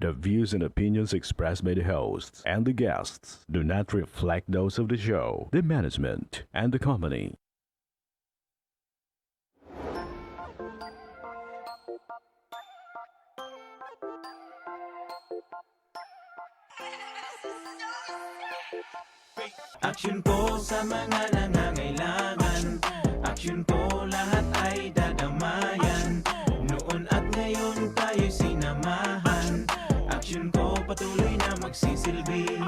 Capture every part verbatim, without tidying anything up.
The views and opinions expressed by the hosts and the guests do not reflect those of the show, the management, and the company. Aksyon ko sa mga nangangailangan. Aksyon ko, lahat ay dadamayan. Noon at ngayon tayo'y sinamahan. Aksyon ko, patuloy na magsisilbi.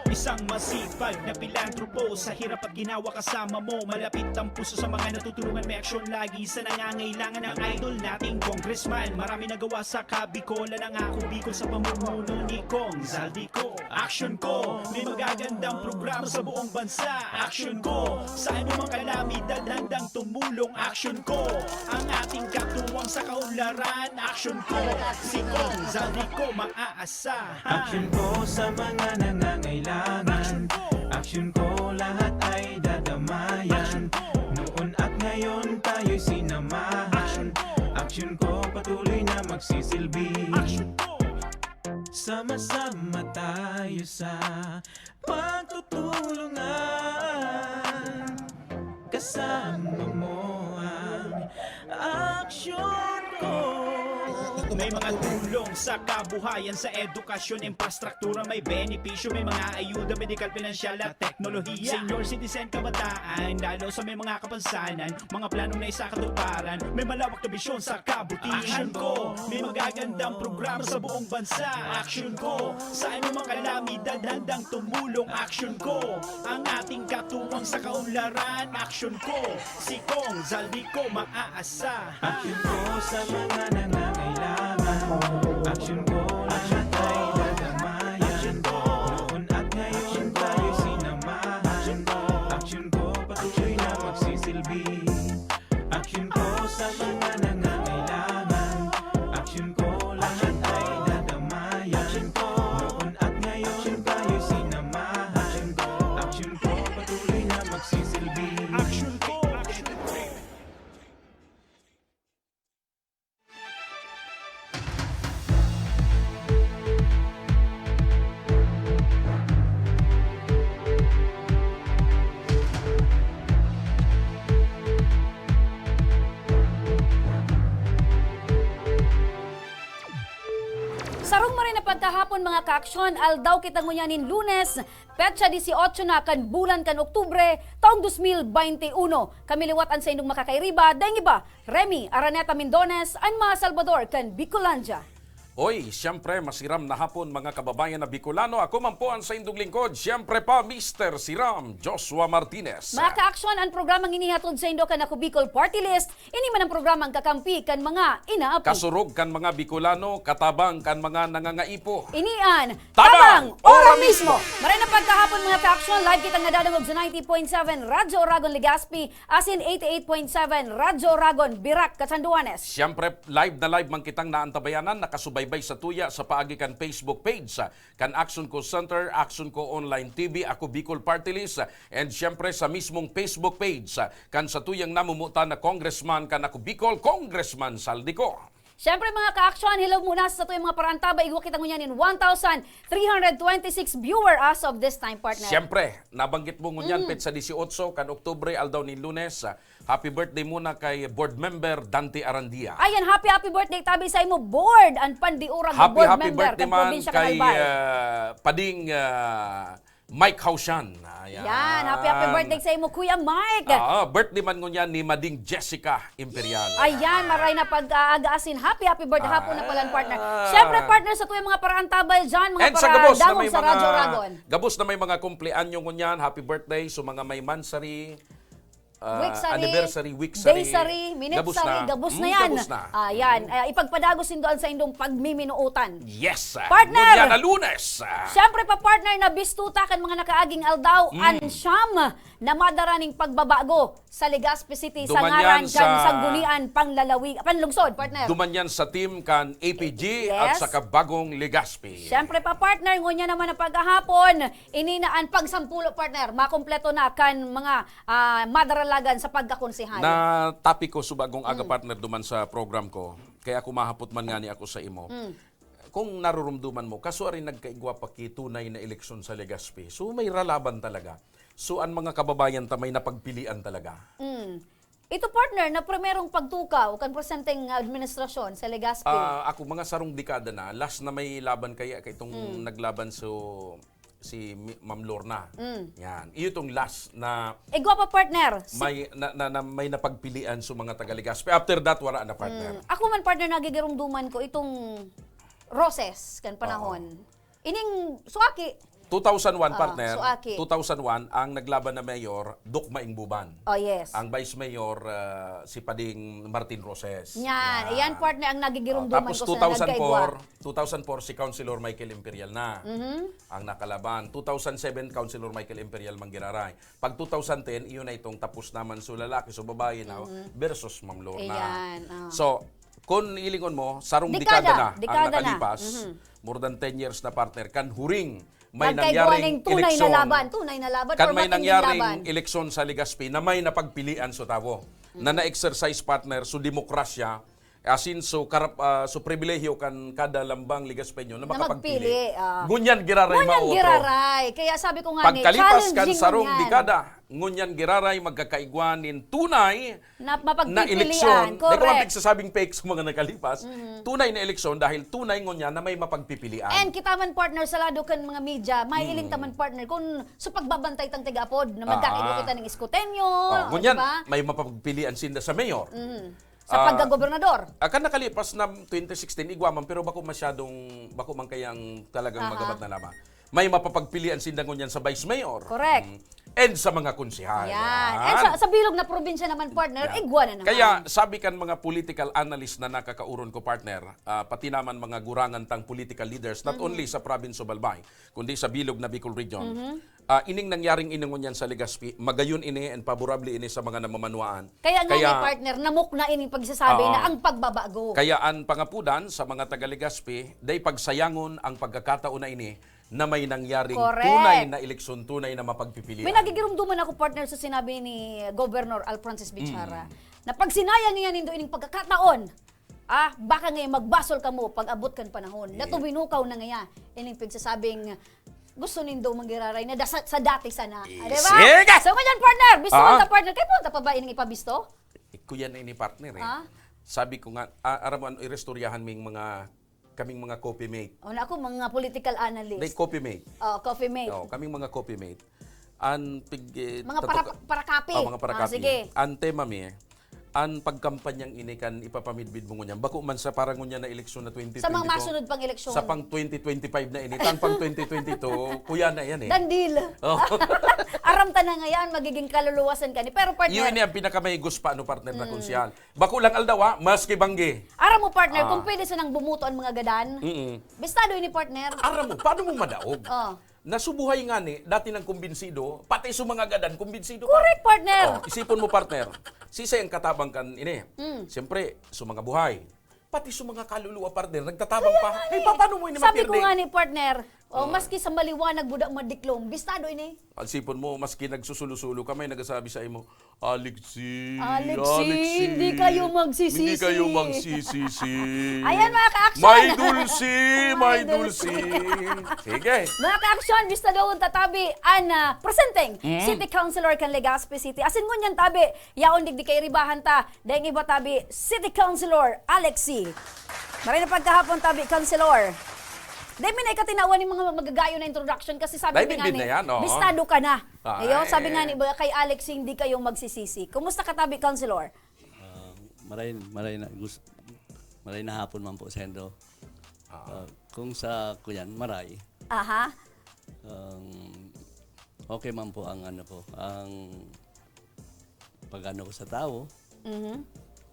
Isang masipag na pilantropo, sa hirap at ginawa kasama mo. Malapit ang puso sa mga natutulungan, may aksyon lagi sa nangangailangan. Ang idol nating congressman, marami nagawa sa Kabikolan. Ang Ako Bicol sa pamumuno ni Cong Zaldy Co. Aksyon ko, may magagandang programa sa buong bansa. Aksyon ko, sa anumang kalamidad handang tumulong. Aksyon ko, ang ating katuwang sa kaunlaran. Aksyon ko, si Cong Zaldy Co maaasahan. Aksyon ko sa mga nangangailangan. Aksyon ko, lahat ay dadamayan. Noon at ngayon tayo'y sinamahan. Aksyon ko, patuloy na magsisilbi. Aksyon ko. Sama-sama tayo sa pagtutulungan. Kasama mo ang aksyon ko. May mga tulong sa kabuhayan, sa edukasyon, infrastruktura, may benepisyo, may mga ayuda, medikal, pinansyal at teknolohiya. Senior citizen, kabataan, lalo sa may mga kapansanan, mga planong naisakatuparan, may malawak na bisyon sa kabutihan. Aksyon ko, may magagandang programa sa buong bansa. Aksyon ko, sa anumang kalamidad handang tumulong. Aksyon ko, ang ating katuwang sa kaunlaran. Aksyon ko, si Cong Zaldy Co maaasahan. Aksyon ko sa mga nangangailangan. Aksyon ko, lahat ay dadamayan. Noon at ngayon tayo sinamahan. Aksyon ko, patuloy na magsisilbi. Aksyon ko sa mga nangangailangan. Aksyon ko, lahat ay dadamayan. Noon at ngayon tayo sinamahan. Aksyon ko, patuloy na magsisilbi. Aksyon ko. Sarong maray na pagkahapon, mga kaaksyon, aldaw kita ngunyan nin Lunes, petsa dieciocho na kan bulan kan Oktubre, taong dos mil baynte uno. Kami liwat an saindong makakairiba, daing iba, Remy Araneta Mindones, an mga Salbador kan Bicolandia. Oy, siyempre, masiram na hapon, mga kababayan na Bicolano. Ako man po ang saindong lingkod, siyempre pa, Mister Siram, Joshua Martinez. Mga kaaksyon, an programang ini hatod saindo kan Ako Bicol Party List, ini man an programang kakampi kan mga inaapi. Kasurog kan mga Bicolano, katabang kan mga nangangaipo. Ini an Tabang! Ora mismo! Maray na pagkahapon, mga kaaksyon, live kitang nadadangog sa ninety point seven Radyo Oragon Legazpi, asin eighty-eight point seven Radyo Oragon, Virac, Catanduanes. Siyempre, live na live man kitang naantabayanan, nakasubaybay sa tuya sa paagi kan Facebook page, ah, kan Aksyon Ko Center, Aksyon Ko Online T V, Ako Bicol Party List, ah, and siyempre sa mismong Facebook page, ah, kan satuyang namumutan na congressman kan Ako Bicol, Congressman Saldico. Siyempre, mga ka-aksyon, hello muna sa satuyang mga paraantabay. Igwa kita ngunyan nin one thousand three hundred twenty-six viewer as of this time, partner. Siyempre, nabanggit mo ngunyan, Mm. petsa dieciocho kan Oktubre, aldaw nin Lunes. Ah, happy birthday muna kay Board Member Dante Arandia. Ayan, happy, happy birthday, tabi sa imo, Board, ang pandiurag na Happy, Board happy Member birthday kan man Probinsya kan kay Albay. ah, Pading ah, Mike Hausian. Ayan. Yan, happy, happy birthday sa imo, Kuya Mike. Oo, birthday man ngunyan ni Mading Jessica Imperial. Ayan, maray na pag-aaga asin happy, happy birthday hapon na pala, partner. Ah. Siyempre, partner, sa tuyang mga paraantabay dyan, mga And sa gabos na paradangog may sa mga, Radyo Oragon. Gabos na may mga kumpleanyo ngunyan, happy birthday sa mga may mansary, ah, Weeksary, anniversary, weeksary, daysary, minutesary, gabos na. Gabos na Mm, yan. Gabos na. Ayan, ah, ipagpadagos nindo an saindong pagmiminuotan. Yes. Partner! Ngunyan na Lunes. Ah. Siyempre pa, partner, na bistuta kan mga nakaaging aldaw, Mm. an siyam na madara ning pagbabago sa Legazpi City sa Duman ngaran yan kan sa Sanggunian Panglalawi-, Panlungsod, partner. Duman yan sa team kan A P G at Yes. sa Kabagong Legazpi. Siyempre pa, partner, ngunyan naman ang pagkahapon, ini na ang pagsampulo, partner. Makumpleto na kan mga, ah, madaralagan sa pagkakonsehal. Na topic ko subagong aga, Mm. partner, duman sa program ko. Kaya ako mahapot man ngani ako sa imo. Mm. kung narurumduman mo, kaso ari nagkaigwa pa ki tunay na eleksyon sa Legazpi. So, may ralaban talaga. So, an mga kababayan ta may napagpilian talaga. Mm. Ito, partner, na primerong pagtukaw kan presenteng administrasyon sa Legazpi. Ah, ako, mga sarong dekada na, last na may laban kaya kay itong naglaban so si Mi- Ma'am Lorna. Mm. Yan. Iyo itong last na Igwa pa, partner. Si- may na, na, na may napagpilian sa mga taga Legazpi. After that, wala na, partner. Mm. Ako man, partner, nagigirumduman ko itong Roses kan panahon. Ining suwaki. two thousand one, Ah, partner. suwaki. two thousand one, ang naglaban na mayor, Doc Maing Buban. Oh, yes. Ang vice mayor, ah, si Pading Martin Roses. Yan. Yan, partner, ang nagigirumduman Tapos ko sa two thousand four, nagkaigwa. two thousand four, si Councilor Michael Imperial na Mhm. ang nakalaban. two thousand seven, Councilor Michael Imperial Manggiraray. Pag two thousand ten, iyon na itong tapos naman so lalaki, so babae na versus Ma'am Lorna. Ayan, ah. So, kung ilingon mo, sarong Dekada, dekada, na dekada ang na. nakalipas, Mhm. more than ten years na, partner, kan huring may Nagkaigwa nangyaring ning tunay na eleksyon. laban, tunay na laban, Kan or may matinding nangyaring laban. eleksyon sa Legazpi na may napagpilian sa tawo, na Mhm. na-exercise, partner, so demokrasya, asin so, karap, ah, so pribilehiyo kan kada lambang Legazpeño na Na makapagpili. magpili, ah. Ngunyan giraray Ngunyan maotro. giraray. Kaya sabi ko nga ni, Pagkalipas kan challenging sarong ngunyan. dekada, ngunyan giraray magkakaigwa nin tunay Na na mapagpipilian, eleksyon. Di ko man correct. pigsasabing fake sa mga nakalilipas. Mhm. Tunay na eleksyon dahil tunay ngunyan na may mapagpipilian. And kita man, partner, sa lado kan mga media, mailing ta man, partner, kung sa pagbabantay tang tiga-apod na Ah, magkakaiba ah. kita ng Escoteño, Oh, o, ngunyan, di ba? May mapagpipilian sinda sa mayor. Mhm. Sa Ah, pagkagobernador. Ah, kan nakalipas na twenty sixteen, igwa man, pero bako masyadong, bako man kaya ang talagang Aha. magabat na laban. May mapapagpilian sinda ngunyan sa vice mayor. Correct. Mm. And sa mga konsehal. Yan. And sa, sa bilog na probinsya naman, partner, Yan. igwa na naman. Kaya sabi kan mga political analyst na nakakauron ko, partner, ah, pati naman mga gurangan tang political leaders, not Mhm. only sa province of Albay, kundi sa bilog na Bicol region. Mhm. Ah, ining nangyaring ini ngunyan sa Legazpi, magayon ini and paborable ini sa mga namamanwaan. Kaya nga Kaya, ni, partner, namukna ining pagsasabi Oo. na ang pagbabago. Kaya an pangapudan sa mga taga Legazpi, day pagsayangon ang pagkakataon na ini na may nangyaring Correct. Tunay na eleksyon, tunay na mapagpipilian. May nagigirumduman ako, partner, sa sinabi ni Governor Alfrancis Bichara, Mm. na pag sinayang niya nindo ining pagkakataon, ah, baka ngayon magbasol kamo pag abot kan panahon. Na Eh. tuminukaw na ngaya ining pagsasabing gusto nindo manggiraray na dasa, sa dati sana. Ah, di ba? Sige! So, ngunyan, partner, bisto Ah. ta, partner. Kaya punta pa ba ining ipabisto? Kuya na ini, partner, eh. Ah? Sabi ko nga, ah, aram mo, ano, irestoryahan ming mga, kaming mga coffee mate. O, na ako, mga political analyst. Hindi, coffee mate. Oh, coffee mate. Oh, kaming mga coffee mate. An pig, eh, Mga tato- para, para kape. Oh, mga para Ah, kape. Sige. An tema mi, an pagkampanyang ini kan ipapamidbid mo ngunyan. Bako man sa para ngunyan na eleksyon na twenty twenty-two. Sa mga masunod pang eleksyon. Sa pang twenty twenty-five na ini. Tan pang twenty twenty-two, kuya na yan eh. Dandil. Oh. Aram ta na ngayon, magiging kaluluwasan ka ni. Pero, partner, Yun ini ang pinakamahigos pa, ano, partner na Mm. konsehal. Bako lang aldaw, ha? Maski banggi. Aram mo, partner, Ah. kung pwede sanang bumuto ang mga gadan, Mm-mm. bistado ini, partner. Aram mo, paano mo madaog? Oh. Nasubuhay nga ni, dati nang kumbinsido, pati sa mga gadan, kumbinsido pa. Correct, partner. Oh, isipon mo, partner. Sisay ang katabang kan ini. Mm. Siyempre, sa mga buhay. Pati sa mga kaluluwa, partner, nagtatabang pa. Eh, pa- paano mo ini Sabi ko mapirdi? Nga ni, partner, oh, Oh. Maski sa maliwanag, buda madiklom, bistado ini. Isipon mo, maski nagsusolo-solo ka, may nagsasabi sa imo, "Alexi, Alexi, hindi kayo magsisisi." Hindi kayo magsisisi. Ayan, mga ka-action. May dulce, May may dulce. dulce. Sige. Mga ka-action, bistadon ta tabi an, ah, presenteng Mm. City Councilor kan Legazpi City. Asin ngunyan tabi, yaon digdi kay ribahan ta, daing iba tabi, City Councilor Alexi. Maray na pagkahapon tabi, Councilor. Dahil may naikatinawan yung mga magagayo na introduction kasi sabi Dahil nga bibid ni, na yan, oo. Bistado ka na. Ay. Ngayon, sabi nga ni ba kay Alexi, hindi kayo magsisisi. Kumusta ka tabi, Councilor? Ah, maray, maray na gus-, maray na hapon man po, Sendo. Ah. Ah, kung sa kuyan, maray. Aha. Ang okay man po ang ano ko, ang pag-ano ko sa tao. Mhm.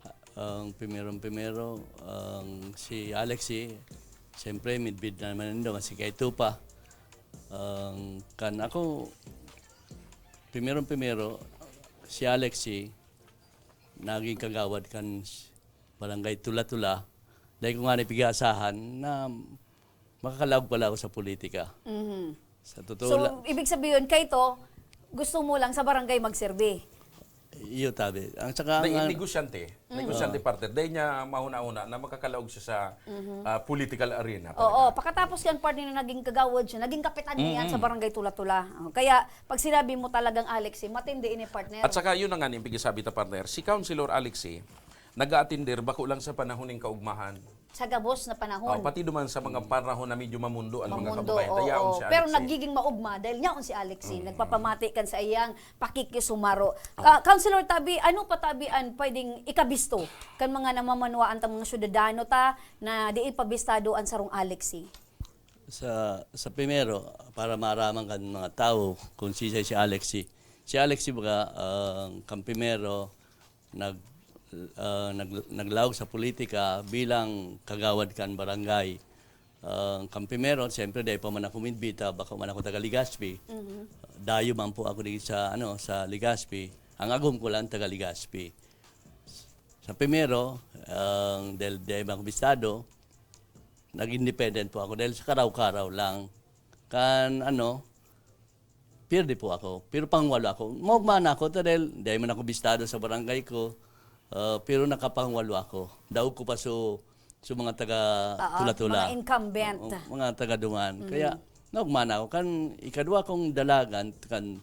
Ha-, ang primerong-primero, ang si Alexi, siyempre, midbid na naman nindo, kasi kay Tupa. Ang kan ako, primerong-primero, si Alexi, naging kagawad kan s-, barangay Tula-Tula. Dahil ko nga nipig-aasahan na makakalaog pala ako sa politika. Mhm. Sa totoo So, la- ibig sabihin, kay to, gusto mo lang sa barangay magserbi? Iyo, tabi. Ang saka, Dai, ang, negosyante. Negosyante, partner. Dai niya mahuna-huna na makakalaog siya sa, ah, political arena talaga. Oo, pakatapos kan, partner, na naging kagawad siya, naging kapitan niya yan sa Barangay Tula-Tula. Oh, kaya, pag sinabi mo talagang Alexi, matindi ini, partner. At saka, yun na nga ning pigisabi ta, partner. Si Councilor Alexi, nag-aatender, bako lang sa panahon ning kaugmahan. Sa gabos na panahon. Oh, pati duman sa mga panahon na medyo mamundo ang mga Mamundo, kababayan. Dayaon oo. si Pero Alexi. nagiging maugma dahil yaon si Alexi. Mm. Nagpapamati kan sa iyang pakikisumaro. Ah, Councilor Tabi, ano pa, Tabi, an pwedeng ikabisto kan mga namamanwaan tang mga syudadano ta na di ipabistado an sarong Alexi? Sa, sa primero, para maaraman kan mga tawo kung sisay si Alexi. Si Alexi baga, ah, kan primero, nag-, ah, nag-, naglaog sa politika bilang kagawad kan barangay. Ah, kan primero, siyempre, dai pa man ako midbita, bako man ako taga Legazpi. Mhm. Dayo man po ako di sa, ano, sa Legazpi. Ang agom ko lang, taga Legazpi. Sa primero, ang dahil dai man ako bistado, nag-independent po ako dahil sa karaw-karaw lang. Kan, ano, pierde po ako. Pero pangwalo ako. Maugma na ako, ta dahil dai man ako bistado sa barangay ko, ah, pero nakapangwalo ako. Daog ko pa so, so mga taga Oo, Tula-Tula. mga incumbent. Oo, mga taga Dungan. Mm. Kaya, naugma na ako. Kan ikadwa kong dalagan, kan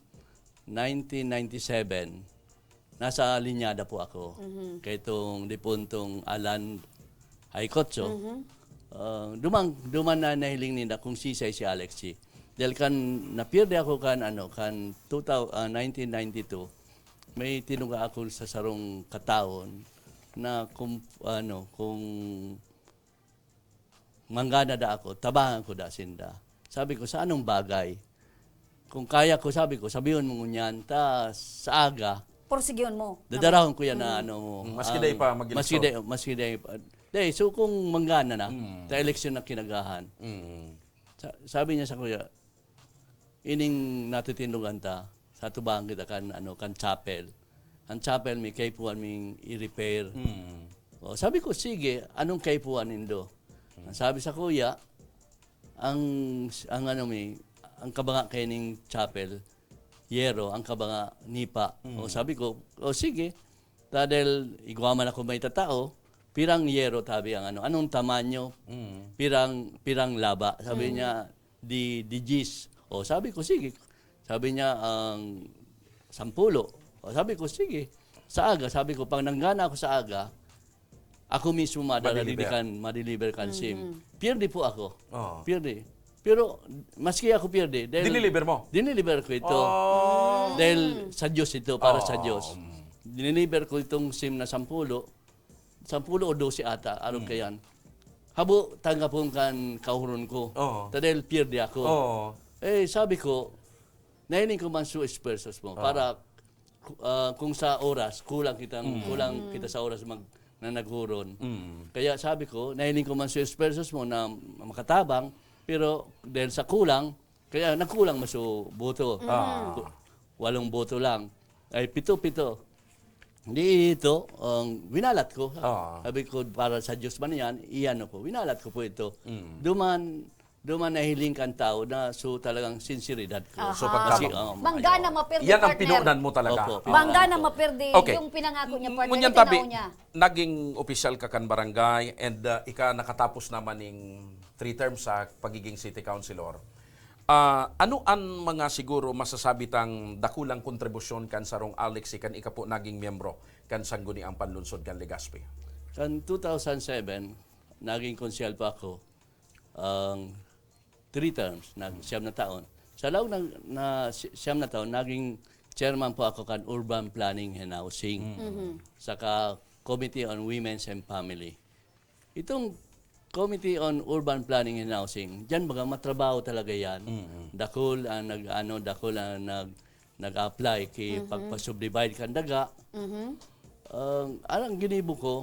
nineteen ninety-seven, nasa Liñada po ako. Mhm. Kay itong dipuntong Alan Haikotso, Mhm. ah, dumang, duman na nahiling ninda kung sisay si Alexi. Dahil kan napierde ako kan, ano, kan two thousand, ah, nineteen ninety-two, may tinuga ako sa sarong katawon na kung, ano, kung manggana da ako, tabangan ko da sinda. Sabi ko, "Sa anong bagay?" Kung kaya ko, sabi ko, "Sabihon mo ngunyan, ta sa aga." Porsigihon mo. Dadarahon ko yan na Mm. ano mo. Mm, maski Ang dai pa mag-eleksyon. maski dai, maski dai pa. Dai, so kung manggana na, Mm. ta eleksyon na kinagahan. Mm. Sa-, sabi niya sa kuya, "Ining natitindogan ta, sa tubangan kita kan, ano, kan chapel. Ang chapel, may kaipuhan ming i-repair." Mm. O, sabi ko, "Sige, anong kaipuhan nindo?" Mm. Ang sabi sa kuya, ang, ang ano mi, ang kabanga kaining chapel, yero, ang kabanga nipa. Mm. O, sabi ko, "O, sige." Ta dahil igwa man ako may tatao, "Pirang yero," tabi ang ano, "anong tamanyo?" Mm. "Pirang, pirang laba?" Sabi Mm. niya, "Di, di diyes." O, sabi ko, "Sige." Sabi niya, "Ang sampulo." O, sabi ko, "Sige." Sa aga, sabi ko, "Pag nanggana ako sa aga, ako mismo madala Madideliver. didi kan, madideliver kan sim." Mhm. Pierde po ako. Oo. Pierde. Pero maski ako pierde, dahil Diniliver mo? diniliver ko ito. Oh. Dahil sa Diyos ito, para sa Oo. Diyos. Mm. Diniliver ko itong sim na sampulo, sampulo o dose ata, arog Mm. kayan. Habo, tanggapon kan kauron ko. Oo. Ta dahil pierde ako. Oo. Eh, sabi ko, "Nahiling ko man su esfuerzos mo Oo. para, ah, kung sa oras, kulang kitang, Mm. kulang Mm. kita sa oras mag-, na naghuron." Mm. Kaya sabi ko, "Nahiling ko man su esfuerzos mo na makatabang, pero dahil sa kulang, kaya nagkulang man su boto." Ah. Ku-, walong boto lang. Ay, pito, pito. Di ito, ang winalat ko. Ah. Sabi ko, "Para sa Diyos man yan, iyan ako." Winalat ko po ito. Mm. Duman, duman nahiling kan tao na so talagang sinseridad ko. Aha. So, pagtabang. Kasi, um, Manggana ayun. mapirdi, Yan ang partner. pinunan mo talaga. Opo, Ah. Manggana pinunan ko. mapirdi Okay. yung pinangako niya, partner, Ngunyan yung tabi, tinao niya. naging opisyal ka kan barangay and, ah, ika nakatapos naman ning three terms sa pagiging city councilor. Ah, ano an mga siguro masasabi tang dakulang kontribusyon kan sarong Alexi kan ika po naging miyembro kan Sangguniang Panlunsod kan Legazpi? Kan two thousand seven, naging konsehal pa ako, ang three terms, nag-, siyam na taon. Sa laog ng, na si-, siyam na taon, naging chairman po ako kan Urban Planning and Housing, Mm. Mhm. saka Committee on Women's and Family. Itong Committee on Urban Planning and Housing, diyan baga matrabaho talaga yan. Mm. Dakul ang nag-, ano, dakul ang nag-, nag-apply ki Mhm. pagpa-subdivide kan daga. Mhm. Ang, ang ginibo ko,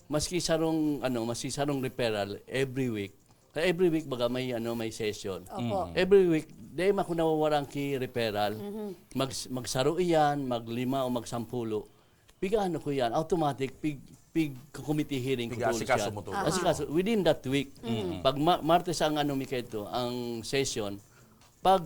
maski sarong, ano, maski sarong referral every week. Kaya every week baga may, ano, may session. Opo. Mm. Every week, di man ako nawawaran ki referral. Mhm. Mag-, magsaro iyan, maglima o magsampulo. Pig-ano ko yan, automatic, pig, pig-committee hearing ko tulos Pig-aasikaso yan. mo tulos. Aha. Asikaso, within that week. Mm. Pag ma-, Martes ang ano mi kaito, ang session, pag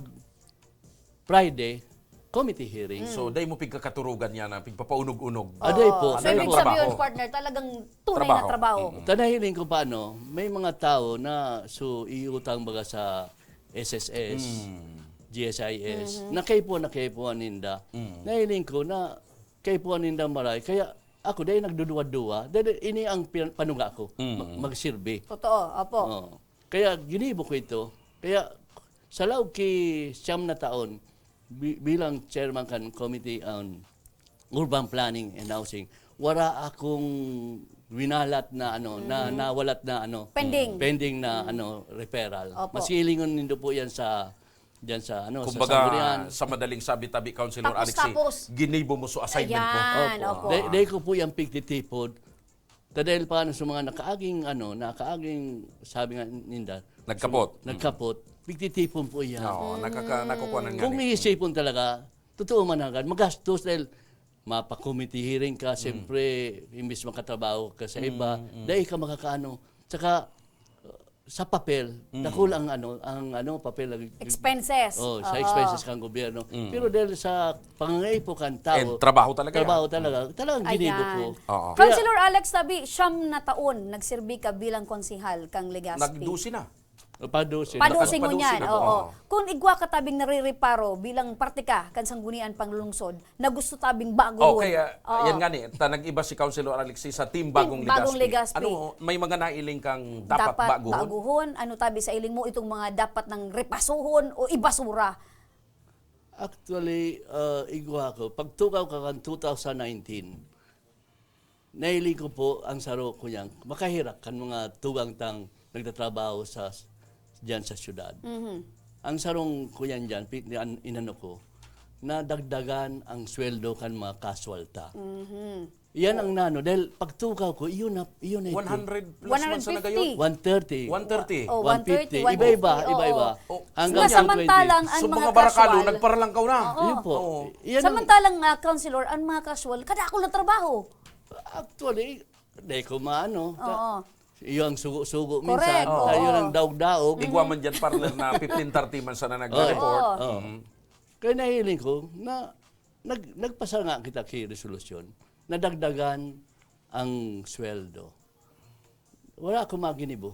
Friday, committee hearing. So, dai mo pigkakaturugan niya na pigpapaunog-unog. Ah, dai po, Oo. So, dai ibig po. sabihin, Trabaho. Partner, talagang tunay na Trabaho. trabaho. Mm. Tanahiling ko paano, may mga tao na so iutang baga sa S S S, Mm. G S I S, na kaipuhan na kaipuhan ninda. Mm. Nahiling ko na kaipuhan ninda maray. Kaya ako, dahil nagduduwa-duwa, dahil ini ang pin- panuga ko, Mm. mag- magsirbi. Totoo, opo. Oo. Kaya ginibo ko ito. Kaya sa laog ki siyam na taon, bi- bilang chairman kan Committee on Urban Planning and Housing, wala akong winalat na ano, na nawalat na ano, Pending. pending na ano, referral. Opo. Masilingon nindo po yan sa diyan sa ano, sa Kumbaga, sanggunian. Sa madaling sabi, tabi, Councilor Tapos, Alexi, tapos. Ginibo mo so assignment Ayan, mo. opo. Dai, dai ko po yung pigtitipod. Ta dahil pa ano, sa mga nakaaging, ano, nakaaging, sabi nga ninda, Nagkapot. nagkapot, pigtitipon po yan. Oo, nakaka, nakukuha na nga. Kung iisipon talaga, totoo man agad, magastos dahil mapa-committee hearing ka, siyempre, imbis makatrabaho ka sa iba, dai ka makakaano. Tsaka, uh, sa papel, dakul ang ano, ang ano, papel. Expenses. Oh, sa Oo. expenses kang gobyerno. Pero dahil sa pangangaipo kan tao, And trabaho talaga trabaho yan. talaga, talagang ginibo ko. Ayan. Oo. Councilor Alex, tabi, siyam na taon nagserbi ka bilang konsehal kang Legazpi. Nagdusi na. Padusin. Padusin Nakapadusin ngunyan, na, oo. oo. Kung igwa ka tabing narireparo bilang parte ka kan sanggunian panglungsod na gusto tabing baguhon. Okay, ah, Oo. yan nga ni, ta nag-iba si Councilor Alexis sa Team Bagong Team Bagong Legazpi. Legazpi. Ano, may mga nailing kang dapat, baguhon? Ano tabi sa iling mo itong mga dapat nang repasuhon o ibasura? Actually, uh, igwa ko, pagtukaw ka kan two thousand nineteen, nailing ko po ang saro ko niyang makahirak kan mga tugang tang nagtatrabaho sa diyan sa syudad. Ang sarong ko yan diyan, pi- ni- an- inano ko, nadagdagan ang sweldo kan mga kaswalta. Yan ang nano, dahil pagtukaw ko, iyon na, iyon na ito. One hundred plus man sa nagayon. One thirty. One thirty. Oh, One fifty. one thirty, Iba-iba, oo. iba-iba. Oh, Hanggang Samantalang two twenty. ang So, mga mga Baracalo, kaswal, nagparalangkaw na. Oo. Yun po. Oo. Yan ang- Samantalang, ah, Councilor, ang mga kaswal, kadakol na trabaho. Actually, di ko maano. Oo. Iyo ang sugo-sugo Correct, minsan. oo. Tayo ang daog-daog. Igwa man dyan, partner, na fifteen thirty man sana nag-report. Oo. Oo. Kaya nahiling ko na nag, nagpasal nga kita ki resolusyon, nadagdagan ang sweldo. Wala akong maginibo.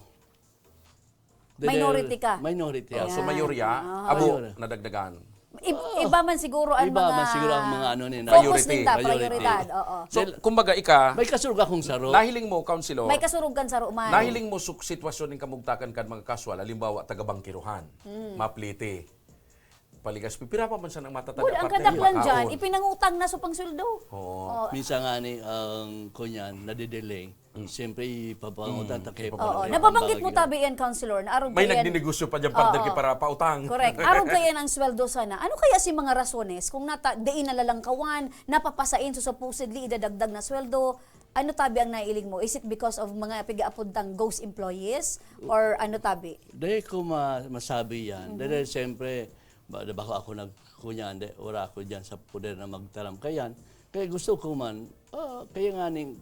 Dahil Minority ka. Minority Oh, ako. so, mayorya, Ah. abo, Mayor. nadagdagan. Ib- iba man siguro ang Iba mga man siguro ang mga ano nila. focus Priority. ninda, Priority. prioridad. Oo. So, Dahil- kumbaga, ika, May kasurog akong saro. Nahiling mo, Councilor, May kasurog kan saro man. Nahiling mo suk sitwasyon ning kamugtakan kan mga kaswal, halimbawa, taga Bangkiruhan, Mapliti, Paligas, pipira pa man sa nang matatanda Bud, ang partner, kadaklan makaon. Dyan, ipinangutang na sa pangsuldo. Oo. Oh. Minsan nga ni ang kunyan, nadidelay. Siyempre, ipapangutang ta kay Oo, nababanggit mo tabi yan, Councilor, na arog May kayan- nagninegosyo pa dyan, partner, Oo. ki para pautang. Correct. Arog kayan ang sweldo sana. Ano kaya si mga rasones kung nata, diin nalalangkawan, napapasain sa supposedly idadagdag na sweldo? Ano tabi ang nailing mo? Is it because of mga pigaapod tang ghost employees? Or ano tabi? Dahil ko ma- masabi yan. Dahil siyempre, ba, bako ako nag, kunyan, de, wala ako dyan sa poder na magtaram kayan. Kaya gusto ko man, ah, kaya nga ning,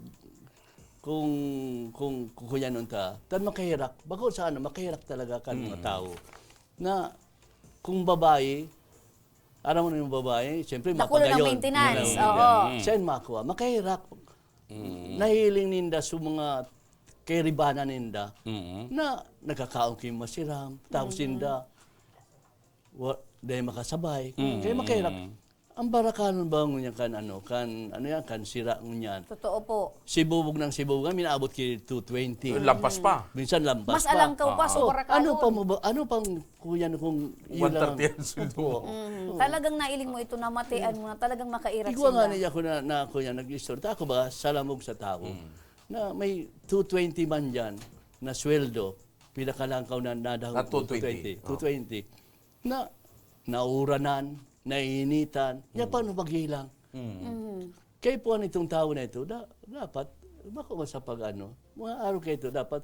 kung, kung kukunyanon ta, tan makahirak, bako sa ano, makahirak talaga kan mga tao. Na, kung babae, aram mo na yung babae, siyempre, Dakula ng mapagayon. maintenance, Mapagayon. Oo. Siya yung makuha. Makahirak. Nahiling ninda sa mga kairibanan ninda na nagkakaon kayo masiram, tapos ninda, wa, dahil makasabay. Kaya makahirap. Ang barakalon ba ngunyan kan ano, kan ano yan, kan sira ngunyan. Totoo po. Sibubog ng sibubog, minaabot ki two twenty. Lampas pa. Minsan lampas Mas pa. alangkaw pa sa Oh, Barakalon. Ano pa mo ba, ano pang kuya kung yun lang? One thirty ang sweldo. Mm, talagang nailing mo ito, namatian mo na, talagang makairas Igwa nga sila. niya ako na, na kuya, nag-istorya. Ako ba, salamog sa tao. Na may two twenty man dyan na sweldo, pinakalangkaw na nadahon Na ko, two twenty. two twenty. Na nauranan, nainitan, niya paano maghilang? Kaya po itong tao na ito, da, dapat, bako man sa pag-ano, mga araw kayo ito, dapat,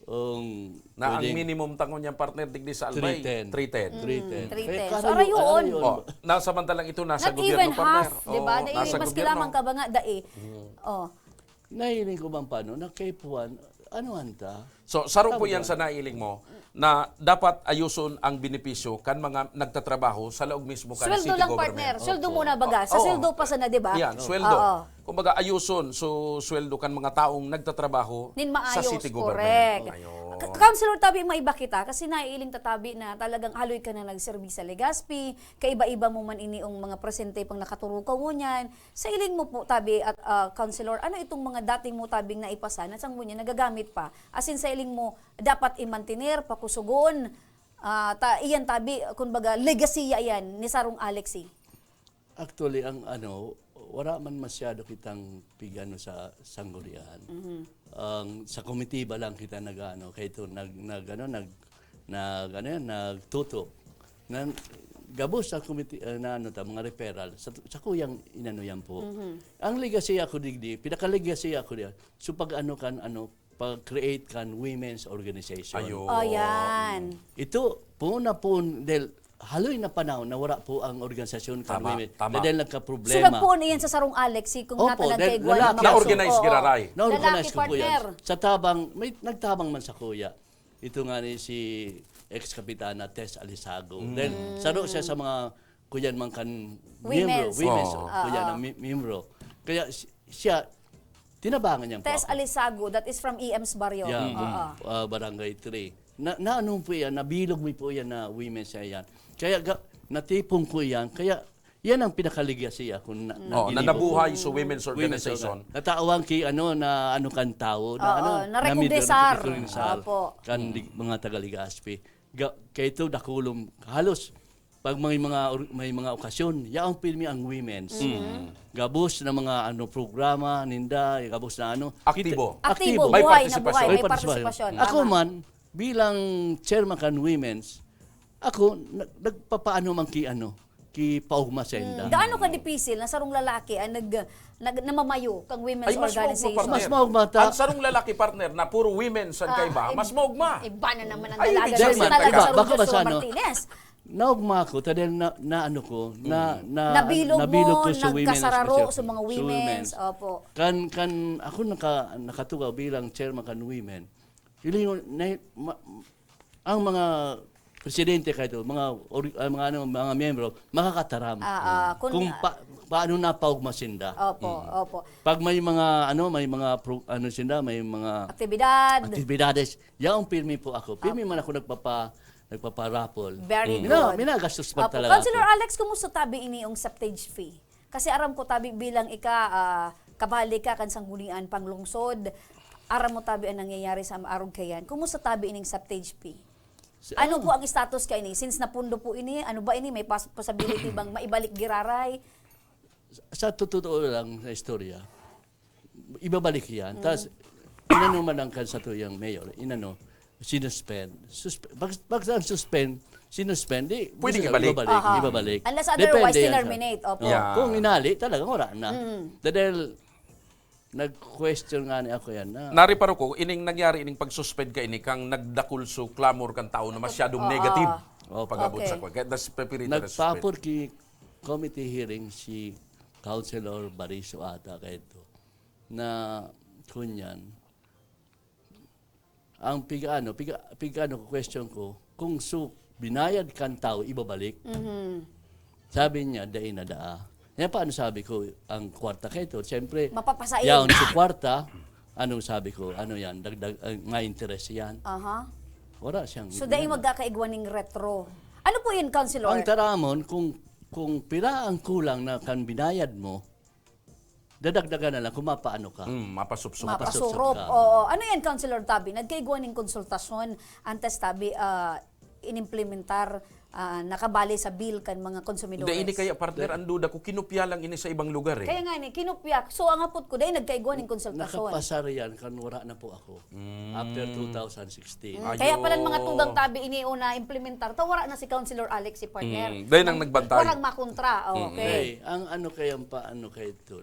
um, Na ang pwedeng minimum tangon niyang partner digdi sa Albay, three ten. Three ten. Three ten. Mm, three ten. Kaya So, karayo-, arayon. arayon. Oh, nasamantalang ito nasa Not gobyerno, even partner. half, di ba? Oo, Dahil nasa mas gobyerno. kailangan ka ba nga, dai? Oh. Nahiling ko bang paano, na kay Puan, ano anta? So, saro po yan sa nailing mo na dapat ayuson ang benepisyo kan mga nagtatrabaho sa laog mismo kan Sweldo city lang, government. Partner. Sweldo muna, baga. Sa Oo. Sweldo pa sana, di ba? Yan, sweldo. Oo. Kumbaga, ayuson. So, sweldo kan mga taong nagtatrabaho Nin sa maayos, city government. Correct. Ayun. K-, Councilor Tabi, maiba kita kasi naiiling ta, Tabi, na talagang haloy ka na nagserbi sa Legazpi, kaiba-iba mo man ini ang mga presente pang nakaturukaw mo niyan. Sa iling mo po, Tabi, at, ah, Councilor, ano itong mga dating mo, Tabing, naipasa na sa ngunyan nagagamit pa? As in, sa iling mo, dapat i-mantener, pakusugon, ah, ta, iyan, Tabi, kumbaga, legasiya yan ni sarong Alexy. Actually, ang ano, wala man masyado kitang pig-ano sa sanggunian. Mhm. Ang, sa komitiba lang kita nag-ano, kaya ito, nag, nag, ano, nag, nag, ano yan, nagtutok. Nan-, gabos sa komiti-, ah, na ano ta, mga referral, sa, sa kuyang inano yan po. Mhm. Ang legasiya ko digdi, pinaka-legasiya ko diyan, so pag ano kan, ano, pag-create kan women's organization. Ayun. Oh, yan. Ito, po na po, dahil haloy na panahon na wala po ang organisasyon kan Tama, women. tama. Dahil So, nagkaproblema. nagpoon iyan sa sarong Alex, si kung Opo, nata dahil nagkaigwa lalaki ng ako. Na-organize Oo. giraray. Na-organize Lalaki, ko po yan. partner. Sa tabang, may nagtabang man sa kuya. Ito nga ni si ex-kapitana Tess Alisago. Mm. Dahil saro siya sa mga kuyan man kan Women's. miyembro, women's, Oo. kuyan Oo. na mi-, miyembro. Kaya si-, siya, tinabangan niyang Tess po ako. Alisago, that is from E M's Barrio. Yeah, Oo. ah, Barangay three. Na, na ano po yan, nabilog mi po yan na women's siya yan. Kaya ga, natipon ko yan, kaya yan ang pinakaligasiya ko na, na Oh, na ginibog ko. nabuhay sa women's Women's organization. organ-, natawag ki, ano, na ano kan tao, na Oo, ano, na na middle recognizer. recognizer Opo. kan Mm. lig-, mga taga Legazpi. Ga, kaya ito, dakulom, halos, pag may mga or-, may mga okasyon, yaong pirmi ang women's. Mm. Gabos na mga, ano, programa, ninda, gabos na ano. Aktibo. Kita-, Aktibo, May buhay na partisipasyon. buhay, may May partisipasyon. partisipasyon. Ako Tama. man, bilang chairman kan women's, ako, nag-, nagpapaano man ki, ano, ki paugma sa inda. Mm. Gaano ka dipisil na sarong lalaki ang nag-, nag-, namamayo kang women's Ay, mas maugma, organization? partner. Mas maugma ta. Ang sarong lalaki, partner, na puro women's ang Ah, kaiba, ib-, mas maugma. iba na naman ang Ay, dalaga ibig sa sabihin, talaga. Iba, sarong baka Joshua basta ano. Martinez. Naugma ako, ta dahil na, na ano ko, na, Mm. na, Nabilog nabilog mo, ko sa women, nagkasararo especially sa mga sa women's. women's. Opo. Kan, kan ako naka-, nakatugaw bilang chairman kan women, hilingon, na, ma-, ang mga presidente kayo, mga ori-, ah, mga ano, mga miyembro, makakataram. Ah, ah, Mm. kung Kung pa-, paano napaugma sinda. Opo, Mm. opo. Pag may mga, ano, may mga pro-, ano sinda, may mga Aktibidad. aktibidades, yaong pirmi po ako. Pirmi Opo. man ako nagpapa-, nagpapa-raffle. Very Mm. Mina-, good. minagastos pa Opo. talaga Councilor ako. Alex, kumusta tabi ini yung stage fee? Kasi aram ko tabi bilang ika, ah, kabali ka kan sanggunian panglungsod. Aram mo tabi ang nangyayari sa arog kayan. Kumusta tabi ining stage fee? Si-, Ano ah. po ang status ka ini? Since napundo po ini, ano ba ini? May pas-, possibility bang maibalik giraray? Sa totoo lang na istorya, ibabalik yan. Mm. Tas, inano man ang kan sa tuyang mayor, inano, sinuspend. Suspe-, pag, pag ang suspend, sinuspend, di, Pwedeng gusto ibalik. ibabalik. Aha. Ibabalik. Unless Depende otherwise, yan sa tinerminate. Opo. Yeah. Kung inali, talaga wala na. Mm. Dahil, nag-question nga ni ako yan na Nariparo ko, ining nangyari, ining pag-suspend ka ini, kang nagdakul so clamor kan tao na masyadong Oo. negative Opo. pag-abot Okay. sa kwan. Kaya das pepirita na suspend. Nagpapor ki committee hearing si Councilor Bariso ata kaito na kunyan. Ang pig-ano, pig-, pig-ano ko, question ko, kung su-, binayad kan tao, ibabalik? Mhm. Sabi niya, "Dai na daa." Yan paano sabi ko, ang kwarta kaito? Siyempre, Mapapasain. yaon sa kwarta, anong sabi ko? Ano yan? Dagdag, ah, nga interes yan. Aha. Wala siyang So, dai inano. magkakaigwa ning retro. Ano po yun, Councilor? Ang taramon, kung, kung pira ang kulang na kan binayad mo, dadagdagan na lang kung mapaano ka. Mm, mapasupsop. Mapasupsop Mapasurop. ka. Oo. Ano yan, Councilor Tabi? Nagkaigwa ning konsultasyon antes tabi, ah, inimplementar, ah, nakabali sa bill kan mga konsumidores? Hindi, ini kaya, partner, ang duda ko, kinopya lang ini sa ibang lugar eh. Kaya nga ni, kinopya. So, ang hapot ko, dahil nagkaigwa ning konsultasyon. Nakapasar yan, kan wala na po ako. Mm. After two thousand sixteen. Mm, Ayo. kaya pala mga tugang tabi ini o na-implementar, ta wala na si Councilor Alex, si partner. Mm, dahil nang Ang nagbantay. Parang makontra. Oh, Mm. okay. Hey, ang ano kaya pa, ano kaya ito,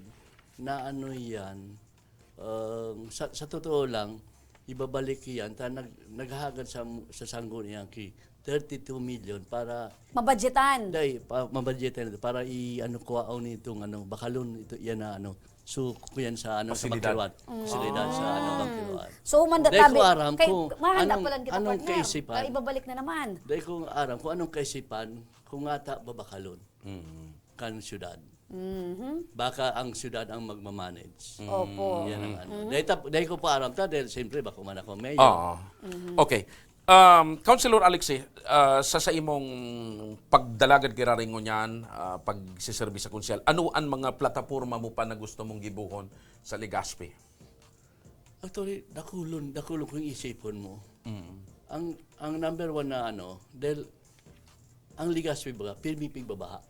na ano yan, um, sa, sa totoo lang, ibabalik yan, ta nag, naghahagad sa, sa sanggunian ki thirty-two million para Mabudgetan. Dai, pa, mabudgetan ito para i, ano, kuhaon itong, ano, bakalon ito, yan na, ano, So, kuyan sa ano, sa Pasilidad. Bakiruan. Pasilidad sa ano, Bakiruan. So, humanda Dahil tabi. ko aram Kay, kung mahanda anong- pa lang kita, anong partner. kaisipan. Kaya ibabalik na naman. Dahil kung aram kung anong kaisipan, kung ata babakalon kan syudad. Mhm. Baka ang syudad ang magmamanage. Opo. Yan ang ano. Dahil, tap- dahil ko pa aram ta, dahil siyempre bako man ako mayor. Oo. Okay. Um, Councilor Alexi, ah, sa, sa imong pagdalagad kay Raringo niyan, ah, pagsiserbi sa konsehal, ano ang mga plataporma mo pa na gusto mong gibohon sa Legazpi? Actually, dakulon, dakulon kung isipon mo. Ang ang number one na ano, dahil ang Legazpi baga, pirmi pigbabaha.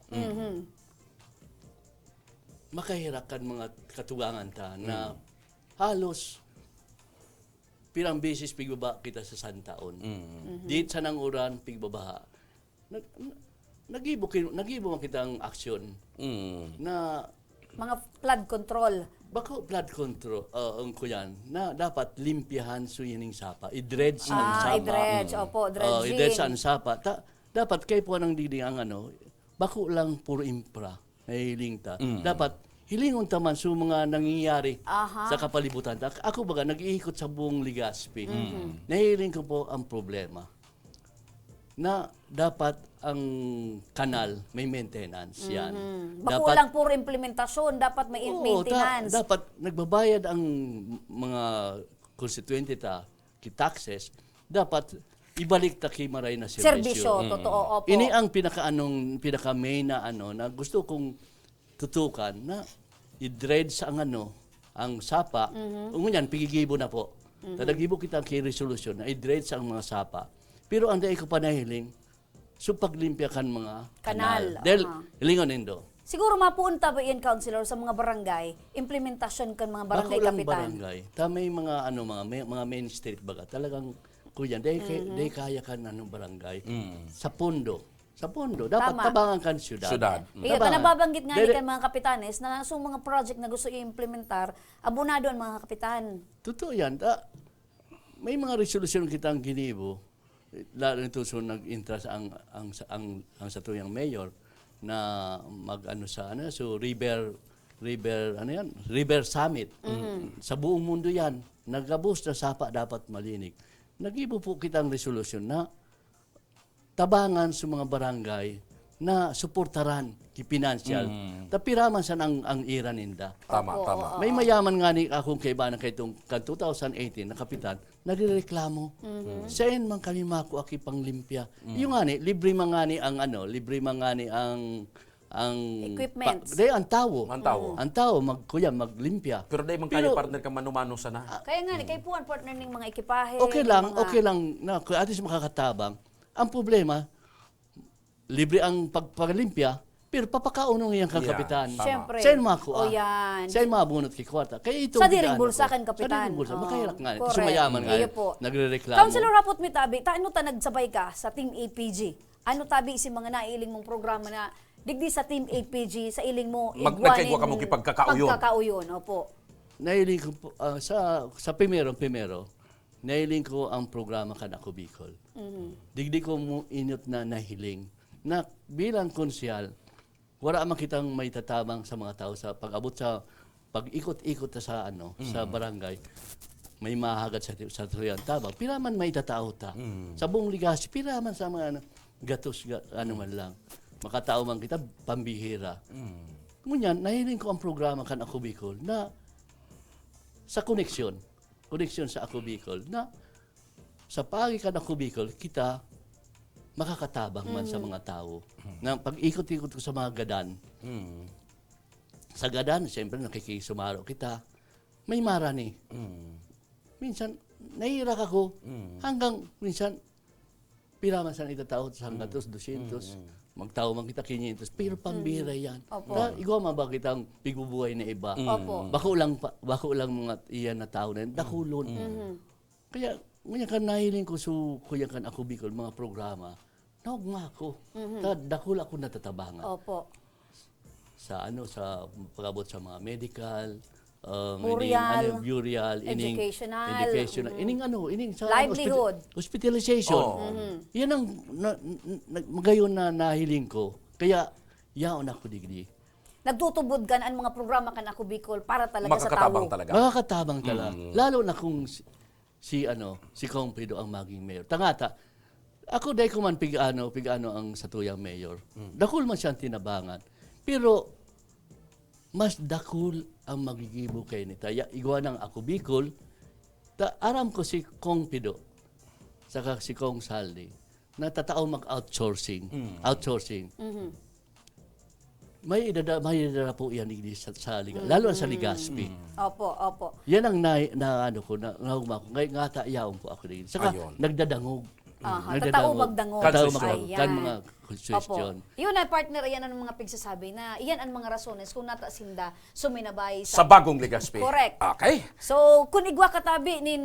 Makahirak kan mga katugangan ta na halos pirang beses pigbabaha kita sa santaon. Di sa nang uran, pigbabaha. Nag, nag-ibo, kin- nag-ibo man kitang aksyon Mm. na Mga flood control. Bako flood control, uh, ang kuyan, na dapat limpyahan so ining sapa. I-dredge ang Ah, sapa. i-dredge. Opo, Oh, i-dredge dredging. ang sapa. Ta, dapat kay po nang digdi ang ano, bako lang puro impra, nahihiling ta. Dapat hilingon ta man so mga nangyayari Aha. sa kapalibutan ta. Ako baga, nag-iikot sa buong Legazpi. Nahihiling ko po ang problema na dapat ang kanal may maintenance yan. Mhm. Bako lang puro implementasyon, dapat may in- Oo, maintenance. ta- dapat nagbabayad ang mga konstituyente ta, ki taxes, dapat ibalik ta ki maray na Serbisyo, serbisyo. totoo, opo. Ini ang pinakaanong, pinaka-main na ano, na gusto kong tutukan na i-dredge ang ano, ang sapa. Mhm. Ngunyan, pigigibo na po. Tadagibo kita ki resolusyon na i-dredge ang mga sapa. Pero ang dai ko pa nahiling, so paglimpya kan mga Kanal, kanal. Dahil, aha. hilingon nindo. Siguro mapuon ta ba yan, Councilor, sa mga barangay, implementasyon kan mga barangay Bako lang kapitan? Barangay. Ta may mga ano, mga may, mga main street baga. Talagang kuya, dahil kay, dahil kaya kan ano, barangay. Mm. Sa pondo. Sa pondo. Dapat Tama. Tabangan kan syudad. Syudad. Iyo, ta Tabangan. nababanggit nga ni Dahil- kan mga kapitanes na so mga project na gusto i-implementar, abonado ang mga kapitan. Totoo yan. Ta, may mga resolusyon kitang ginibo, lalo nito so nag-intras ang ang ang, ang satuyang mayor na mag-ano sa ano, so river river ano yan, river summit. Sa buong mundo yan, nagabos na sapa dapat malinig. Nagibo po kitang resolusyon na tabangan sa mga barangay na suportaran ki financial. Mm. Tapiraman san ang, ang ira ninda. Tama, Opo, tama. oo. May mayaman nga ni akong kaibahan na kaitong kan two thousand eighteen na kapitan, nagrereklamo. Sain man kami makuha ki panglimpya? Yung nga ni, libre man nga ni ang ano, libre man nga ni ang ang Equipments. pa- di, ang tawo. Ang tawo. Ang tawo, mag, kuya, maglimpya. Pero dai man kaya Pero- partner ka mano-mano sana. Kaya nga, ni kay puan partner ning mga ekipahe, Okay ning lang, mga okay lang na at least makakatabang. Ang problema, libre ang pagpalimpya, pero papakaon ng iyang Yeah, kakapitan. tama. Siyempre. Saan makuha? O yan. Saan mabunot ki kwarta? Kaya ito Sa diring bulsa kan kapitan. Sa diring bulsa. Oo, Makahirak nga. correct. Sumayaman nga. Iyo po. Nagrereklamo. Councilor Hapot Mitabi, ta ano ta nagsabay ka sa Team A P G? Ano tabi si mga nailing mong programa na digdi sa Team A P G, sa iling mo, Mag- igwa nagkaigwa nin kamo ki pagkakauyon. Pagkakauyon, opo. Nahiling ko po, ah, sa, sa primero, primero, nahiling ko ang programa kan Ako Bicol. Mhm. Digdi ko mo inot na nahiling na bilang konsehal, wala man kitang maitatabang sa mga tao sa pag-abot sa pag-ikot-ikot ta sa ano, sa barangay. May mahagad sa sa tuyang tabang. Pira man maitatao ta. Sa buong Legazpi, pira man sa mga ano, gatos, ga- ano man lang. Makatao man kita, pambihira. Ngunyan, nahiling ko ang programa kan Ako Bicol na sa koneksyon, koneksyon sa Ako Bicol, na sa paagi kan Ako Bicol, kita makakatabang man sa mga tao. Na pag-ikot-ikot ko sa mga gadan, Mm. sa gadan, siyempre nakikisumaro kita. May marani. Mm. Minsan, naiirak ako. Mm. Hanggang minsan, pira man sana itatao, sa hanggatos, dosyentos, magtao man kita, kinyentos, pero pambira yan. Opo. Ta, igwa man ba kitang pigbubuhay na iba? Opo. Bako lang, pa, bako lang mga iyan na tao na yan, dakulon. Mhm. Kaya, ngunyan kan nahiling ko, so, kuya kan Ako Bicol, mga programa, naugma ako. Ta, dakul ako natatabangan. Opo. Sa ano, sa pag-abot sa mga medical, um, Burial. Ining, ano, burial, ining Educational. educational, Mm. ining ano, ining sa ano, Livelihood. hospita- hospitalization. Oo. Mhm. Yan ang na, na, na- magayon na nahiling ko. Kaya, yaon ako digdi. nagtutubod ka na an mga programa kan Ako Bicol para talaga sa Makakatabang tawo. talaga. Makakatabang talaga. Mm. Lalo na kung si, si, ano, si Kong Pido ang maging mayor. Tangata, ako, dai ko man pig-ano, pig-ano ang satuyang mayor. Mm. Dakul man siyang tinabangan. Pero, mas dakul ang magigibo kaini ta. Ya, igwa nang Ako Bicol, ta, aram ko si Kong Pido, saka si Kong Saldi, na tatao mag-outsourcing. Mm. Outsourcing. Mhm. May idada-, may idada po yan digdi sa, sa Liga-, Mm. lalo na sa Legazpi. Mm. Opo, opo. Yan ang na, na ano ko, na, naugma ko. Ngay-, ngata yaon po ako digdi. Saka Ayun. nagdadangog. Aha, Nagdadangog. tatao magdangog. Tatao Consistent. magdangog. Kan Ayan. mga Opo. suggestion. Yun na, partner, yan ang mga pigsasabi na, yan ang mga rasones kung nata sinda suminabay sa Sa bagong Legazpi. Correct. Okay. So, kung igwa ka tabi nin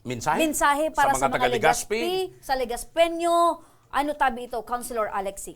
Mensahe? mensahe para Sa sa mga mga taga Legazpi? Legazpi, sa Legazpeño, ano tabi ito, Councilor Alexi?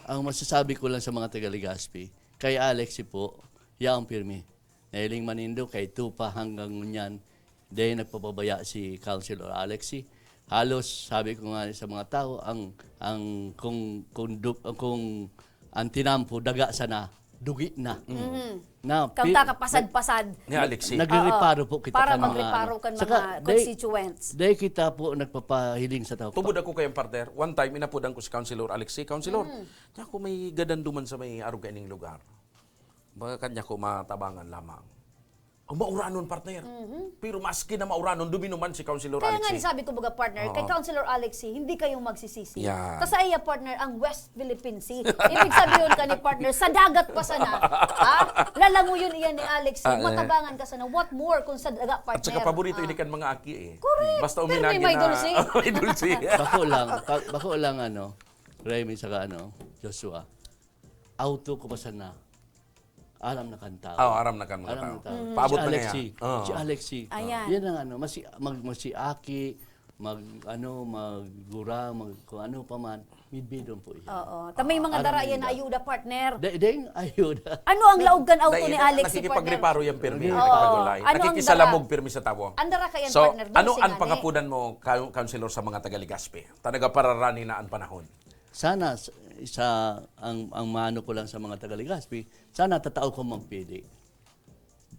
Ang masasabi ko lang sa mga taga Legazpi, kay Alexi po, yaong pirmi. Nahiling man nindo, kay Tupa hanggang ngunyan, dahil nagpapabaya si Councilor Alexi. Halos, sabi ko nga sa mga tao, ang, ang, kung, kung, du-, kung ang tinampo, daga sana, dugi na. Mm. Na, Kang pi-, kakapasad-pasad. Ni Alexi. nagre-reparo Oo. po kita Para kan mga magreparo ano. kan Saka, mga day, constituents. day kita po nagpapahiling sa tao. Tubod ako kayong partner. One time, inapudan ko si Councilor Alexi. Councilor, Mm. ako may gadan duman sa may arog kaining lugar. Baka kanya ko matabangan lamang. Ang mauranon, partner. Mhm. Pero maski na mauranon, duminuman si Councilor Kaya nga, Alexi. sabi ko, baga, partner, kay Oo. Councilor Alexi, hindi kayo magsisisi. Yan. Ta sa iya, partner, ang West Philippine Sea. Ibig sabihin ka ni partner, sa dagat pa sana. Ha? Lalanguyon iyan ni Alexi. Ah, eh. Matabangan ka sana. What more kung sa daga, partner? At saka paborito Ah. ini kan mga aki eh. Correct. Basta Pero may, uminagi may na, dulce. may dulce. Bako lang, pa-, bako lang ano, Remy saka ano, Joshua. Auto ko pa sana. Aram na kan tao. Oo, aram na kan mga Aram tao. na tao. Mm. Paabot Si na niya. Alexi, Oo. si Alexi. Ayan. Yan ang ano, masi-, mag-, masiaki, mag, ano, maggurang, mag, kung ano pa man, midbidon po iyan. Oo. Ta may mga Aram dara na yan na nila. ayuda, partner. Dai, dai, ayuda. Ano ang laog kan auto Dai, ni Alexi, partner? nakikipagreparo yan, pirmi. Oo. Nakikipagulay. Ano ang Nakikisalamog, dara? pirmi sa tao. Ang dara kayan, So, partner, ano dulce ang nga ni. pangapunan mo, Ka-, Councilor, sa mga taga Legazpi? Ta nagapararani na ang panahon. Sana s-, sa, ang, ang maano ko lang sa mga taga Legazpi, sana tatao ko magpili.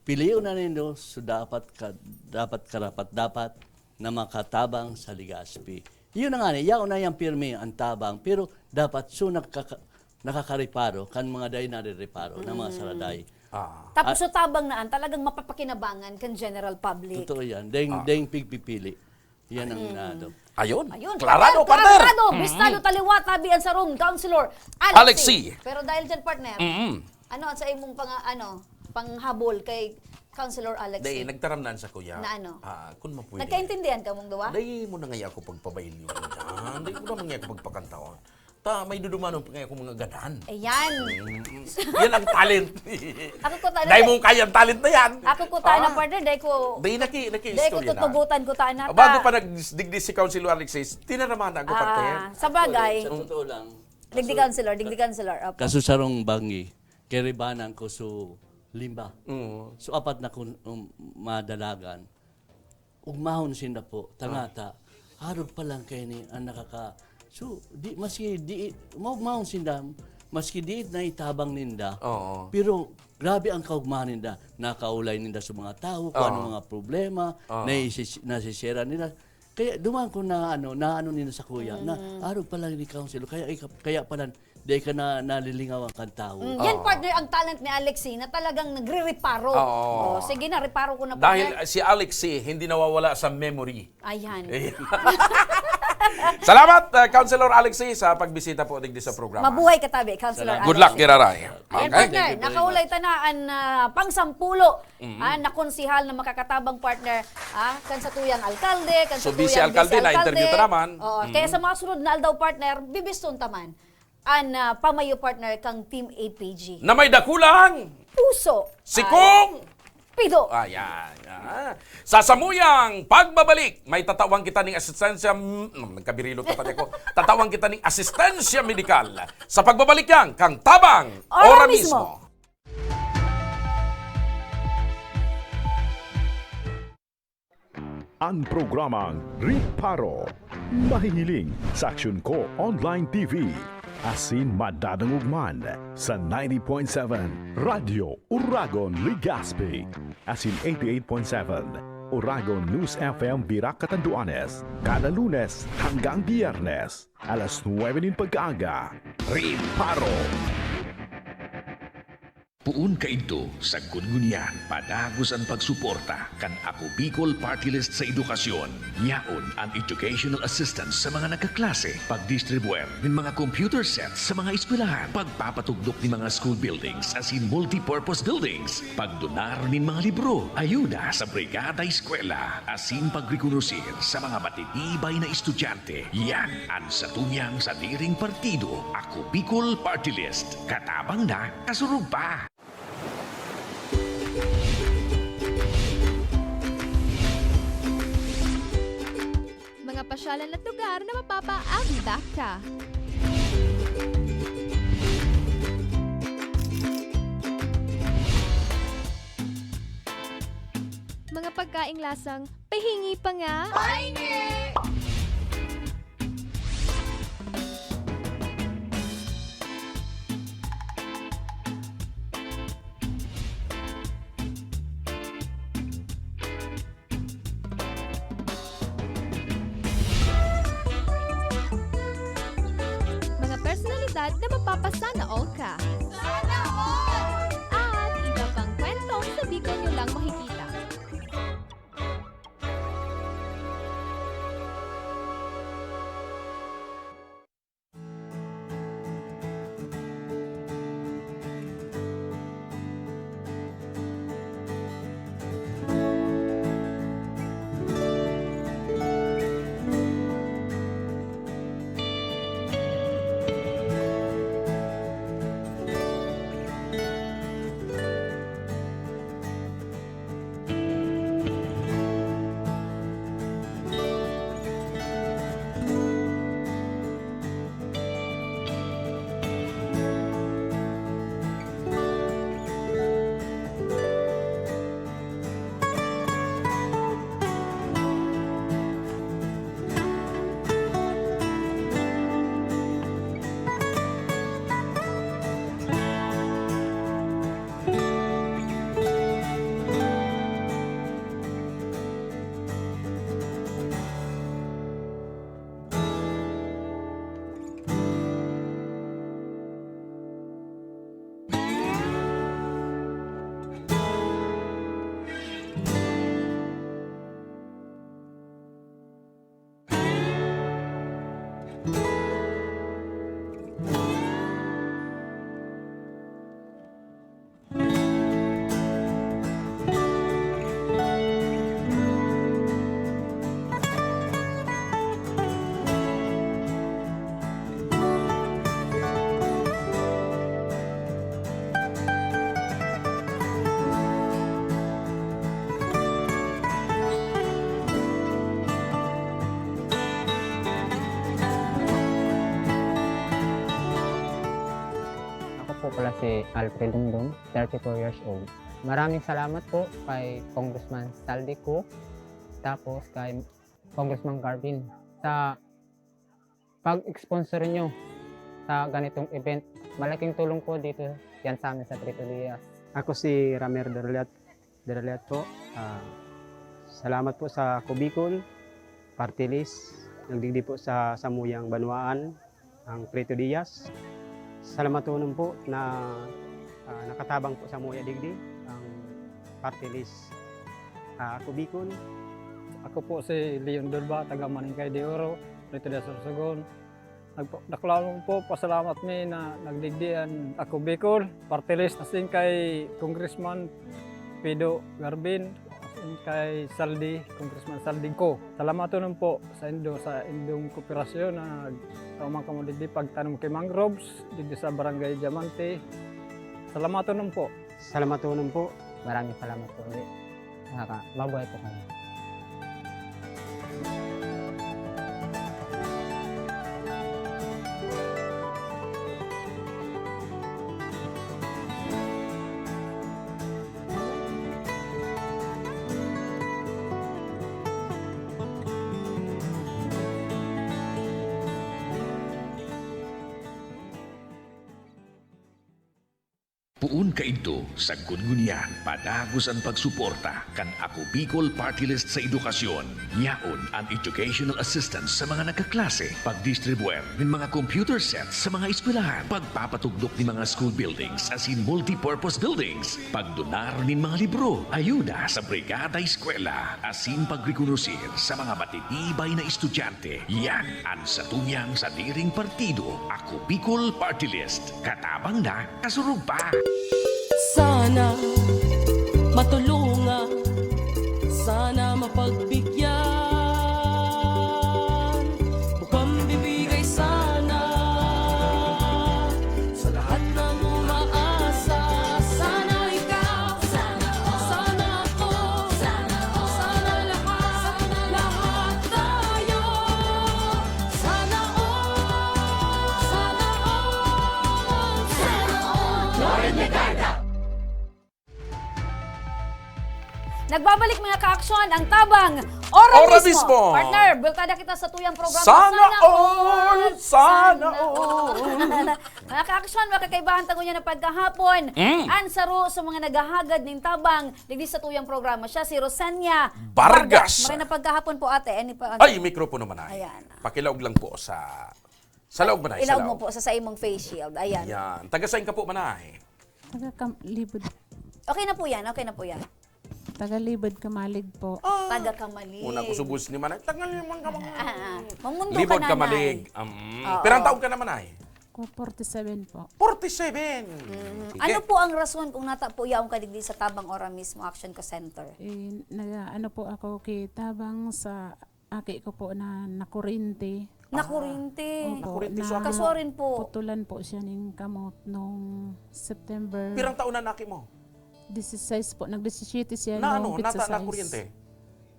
Pilion na nindo, so dapat ka, dapat karapat-dapat na makatabang sa Legazpi. Yun na nga ni, yaon na yang pirmi ang tabang, pero dapat so nakaka-, nakakareparo kan mga dai narireparo na mga Mm. saraday. Ah. Tapos At so tabang na an talagang mapapakinabangan kan general public. Totoo yan. Deng, Ah. deng pigpipili. Yan ang Mm. nado. Ayun. Ayun, Klarado, partner, partner. klarado. Mm. Bistado, taliwa, tabi ang sarong Councilor Alexi. Alexi. Pero dahil dyan, partner, Mm. ano ang sa imong pang-, ano, panghabol kay Councilor Alexi? Dai, nagtaram na sa kuya. Na ano? Ah, kung mapwede. Nagkaintindihan ka mong duwa? Dai mo na ngaya ako pagpabailyo dyan. Dai mo na ngaya ako pagpakantaon. Ta, may dudumanon pa ngaya akong mga gadan. Ayan. Mm. Yan ang talent. Ako ko talaga. Dai mong kaya ang talent na yan. Ako ko ta na, Ah. partner, dai ko, Dai naki-, dai ko naki-istorya na. tutugutan ko ta na ta. Bago pa nagdigdi si Councilor Alexis, tinaraman na ako, Ah, partner. sa bagay. Actually, sa totoo lang, Digdi kaso Councilor, digdi Councilor. Opo. Kaso sarong banggi, kiribanan ko so limba. Oo. So apat na kun, um, madalagan. Ugmahon sinda po, tangata, Ah. arog pa lang kaini ang nakaka-, so, di, maski di, maugmahon sinda, maski di na itabang ninda, Oo. pero grabe ang kaugmahan ninda. Nakaulay ninda sa mga tao, kung Oo. anong mga problema, Oo. naisis-, nasisira nila. Kaya duman ko na, ano, na ano nila sa kuya, na Mm. arog pa lang ni Councilor, kaya ika-, kaya pala, di ka na nalilingawan kan tao. Mm, yan, Oo. partner, ang talent ni Alexi na talagang nagre-reparo. Oo. Oh, sige na, reparo ko na, Dahil, partner. uh, si Alexi, hindi nawawala sa memory. Ayan. Eh. Salamat, uh, Councilor Alexi, sa pagbisita po digdi sa programa. Mabuhay ka tabi, Councilor Salamat. Good luck, Alexi. Giraray. Ayan, Okay. partner, Thank you very nakaulay much. ta na an, ah, pangsampulo, Mm. ah, na konsehal na makakatabang, partner, ah, kan sa tuyang alkalde, kan So, sa vice tuyang alkalde, vice na-interview alkalde. ta naman. Oo, Mm. kaya sa mga sunod na aldaw, partner, bibiston ta man an, ah, pamayo, partner, kang Team A P G. Na may dakulang Puso. Sikong Ay. Pido. Ayan, ah. Sa samuyang pagbabalik, may tatawan kita ning asistensya, mm, nagkabirilo ta pati ako. Tatawan kita ning asistensya medikal. Sa pagbabalik yan, kang Tabang, Ora ora mismo. mismo. Ang programang Riparo, mahihiling sa Aksyon Ko Online T V. asin madadangog man sa ninety point seven Radyo Uragon, Legazpi, asin eighty-eight point seven Uragon News F M Virac, Catanduanes, kada Lunes hanggang Biyernes, alas nuebe nin pagkaaga. Reparo! Poon kaidto, sagkod ngunyan, padagos an pagsuporta kan Ako Bicol Party List sa edukasyon. Yaon an educational assistance sa mga nagkaklase, pagdistribuer nin mga computer sets sa mga eskwelahan, pagpapatugdok nin mga school buildings asin multipurpose buildings, pagdonar nin mga libro, ayuda sa Brigada Eskwela, asin pagrekonosir sa mga matitibay na estudyante. Yan an satuyang sadiring partido, Ako Bicol Party List. Katabang na, kasurog pa! Mga pasyalan at lugar na mapapaagi ka. Mga pagkaing lasang pahingi pa nga. Pahingi! Mga personalidad na mapapasana all ka. Sana all! At iba pang kwentong sa Bicol nyo lang makikita. Ako po pala si Alfred Dungdung, thirty-four years old. Maraming salamat po kay Congressman Saldi Co, tapos kay Congressman Garvin sa pag-sponsor nyo sa ganitong event. Malaking tulong po dito yan sa amin sa Trito Diaz. Ako si Ramer Derliat, Derliat po. Ah, salamat po sa Ako Bicol Party List. Nagdigdi po sa samuyang banwaan ang Trito Diaz. Salamatonon po na, ah, nakatabang po samuya digdi ang Party List, ah, Ako Bicol. Ako po si Leon Durba, taga Maningkay de Oro, Trito Diaz, Sorsogon. Nagpa-, dakulaon po, pasalamat mi na nagdigdi an Ako Bicol Party List, asin kay Congressman Pido Garvin, asin kay Saldi, Congressman Saldi Co. Salamatonon po saindo sa indong kooperasyon na nagtao man kamo digdi pagtanom ki mangroves digdi sa Barangay Diamante. Salamatonon po. Salamatonon po. Maraming salamat po ulit. Nakaka-, mabuhay po kayo. Poon kaidto, sagkod ngunyan, padagos an pagsuporta kan Ako Bicol Party List sa edukasyon. Yaon an educational assistance sa mga nagkaklase, pagdistribuer nin mga computer sets sa mga eskwelahan, pagpapatugdok nin mga school buildings asin multipurpose buildings, pagdonar nin mga libro, ayuda sa Brigada Eskwela, asin pagrekonosir sa mga matitibay na estudyante. Yan an satuyang sadiring partido, Ako Bicol Party List. Katabang na, kasurog pa. Sana matulungan, sana mapagbigyan, bukang bibigay sana sa lahat ng umaasa. Sana ikaw, sana ako, sana lahat, lahat tayo. Sana all, sana all, sana all. Join the Guide Up! Nagbabalik, mga ka-aksyon, ang Tabang Ora Mismo. Partner, bultada kita sa tuyang programa. Sana all! Sana all! Mga ka-aksyon, makakaibahan ta ngunyan na pagkahapon. Mm. An saro sa mga naghahagad nin tabang digdi sa tuyang programa, siya si Rosenia Vargas. Vargas. Maray na pagkahapon po, ate. Any pa? Ay, mikropono man ay. Ayan. Pakilaog lang po sa, sa laog man ay, sa laog. Ilaog mo po sa, sa imong face shield. Ayan. Yan. Taga saan ka po man ay? Taga Kam-, Libod. Okay na po yan, okay na po yan. Taga Libod, Camalig po. Ah. Taga Camalig. Una ko subos ni Manay, taga Libod, Camalig. Ah, ah. Mamundo ka, Libod, Nanay. Camalig. Um, Oo. Pirang taon ka naman ay? Ko, forty-seven po. Forty-seven. Mm. Sige. Ano po ang rason kung nata po yaon ka digdi sa Tabang Ora Mismo Action Ka Center? Eh, naga-, ano po ako, kitabang sa aki ko po na nakurinti. Nakurinti. Opo, nakurinti siya. Kasuarin po. Putulan po siya ning kamot nung September. Pirang taon na an aki mo? Dieciséis po, nag-disisiyete siya nung Petsa sais. Na ano, nata nakuryente?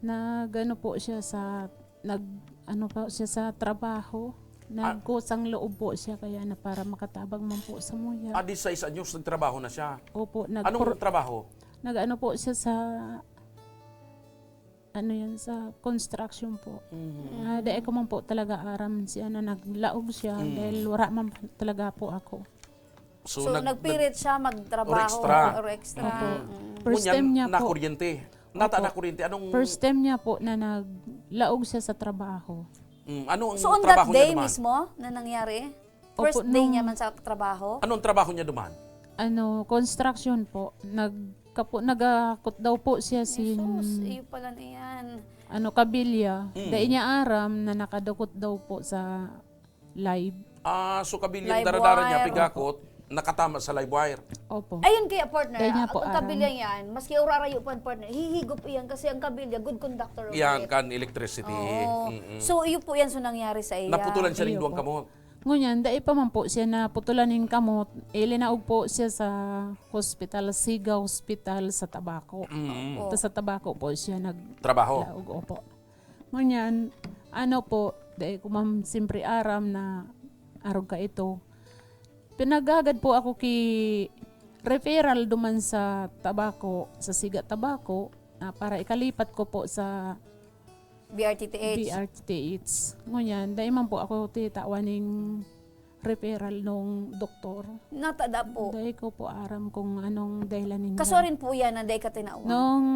Nag-ano po siya sa, nag-ano po siya sa trabaho. Ah. Nagkusang loob po siya, kaya na para makatabang man po sa muya. Ah, dieciséis anyos, nagtrabaho na siya? Opo. Anong trabaho? Nag-ano po siya sa ano yan, sa construction po. Mhm. Ah, dai ko man po talaga aram siya na naglaog siya, mm, dahil wala man talaga po ako. So, so, nag-, nagpirit nag-, siya magtrabaho or extra. Or extra. Opo. Mm. First time niya po. Ngunyan, nakuryente. Nata nakuryente. Opo. Anong... First time niya po na naglaog siya sa trabaho. Mm, ano ang trabaho niya duman? So, on that day mismo na nangyari? Opo, first day niya man sa trabaho? Anong trabaho niya duman? Ano, construction po. Nagkapo-, nagakot daw po siya sin... Jesus, iyo pala na yan. Ano, kabilya. Mm. Dai niya aram na nakadukot daw po sa live. Ah, so kabilyang daradara niya, live wire, pigakot, opo, nakatama sa live wire. Opo. Ayun kaya, partner, dai niya po aram. Ang kabilya yan, maski urarayo pa, partner, hihigop iyan kasi ang kabilya, good conductor of it. Yan, kan electricity. Oo. Mm-mm. So, iyo po yan, so nangyari sa iya. Naputulan siya ning duwang kamot. Iyo po. Ngunyan, dai pa man po siya naputulan nin kamot, ilinaog po siya sa hospital, Siga Hospital sa Tabaco. Mm. Opo. Ta sa Tabaco po siya nag-, trabaho? Laog, opo. Ngunyan, ano po, dai ko man siyempre aram na arog ka ito. Pinaghagad po ako ki referral duman sa Tabaco, sa Siga Tabaco, ah, para ikalipat ko po sa B R T T H. B R T T H. Ngunyan, dai man po ako titawan ning referral nung doktor. Natada po. Dai ko po aram kung anong dahilan ninyo. Kasuarin po yan na dai ka tinawan? Nung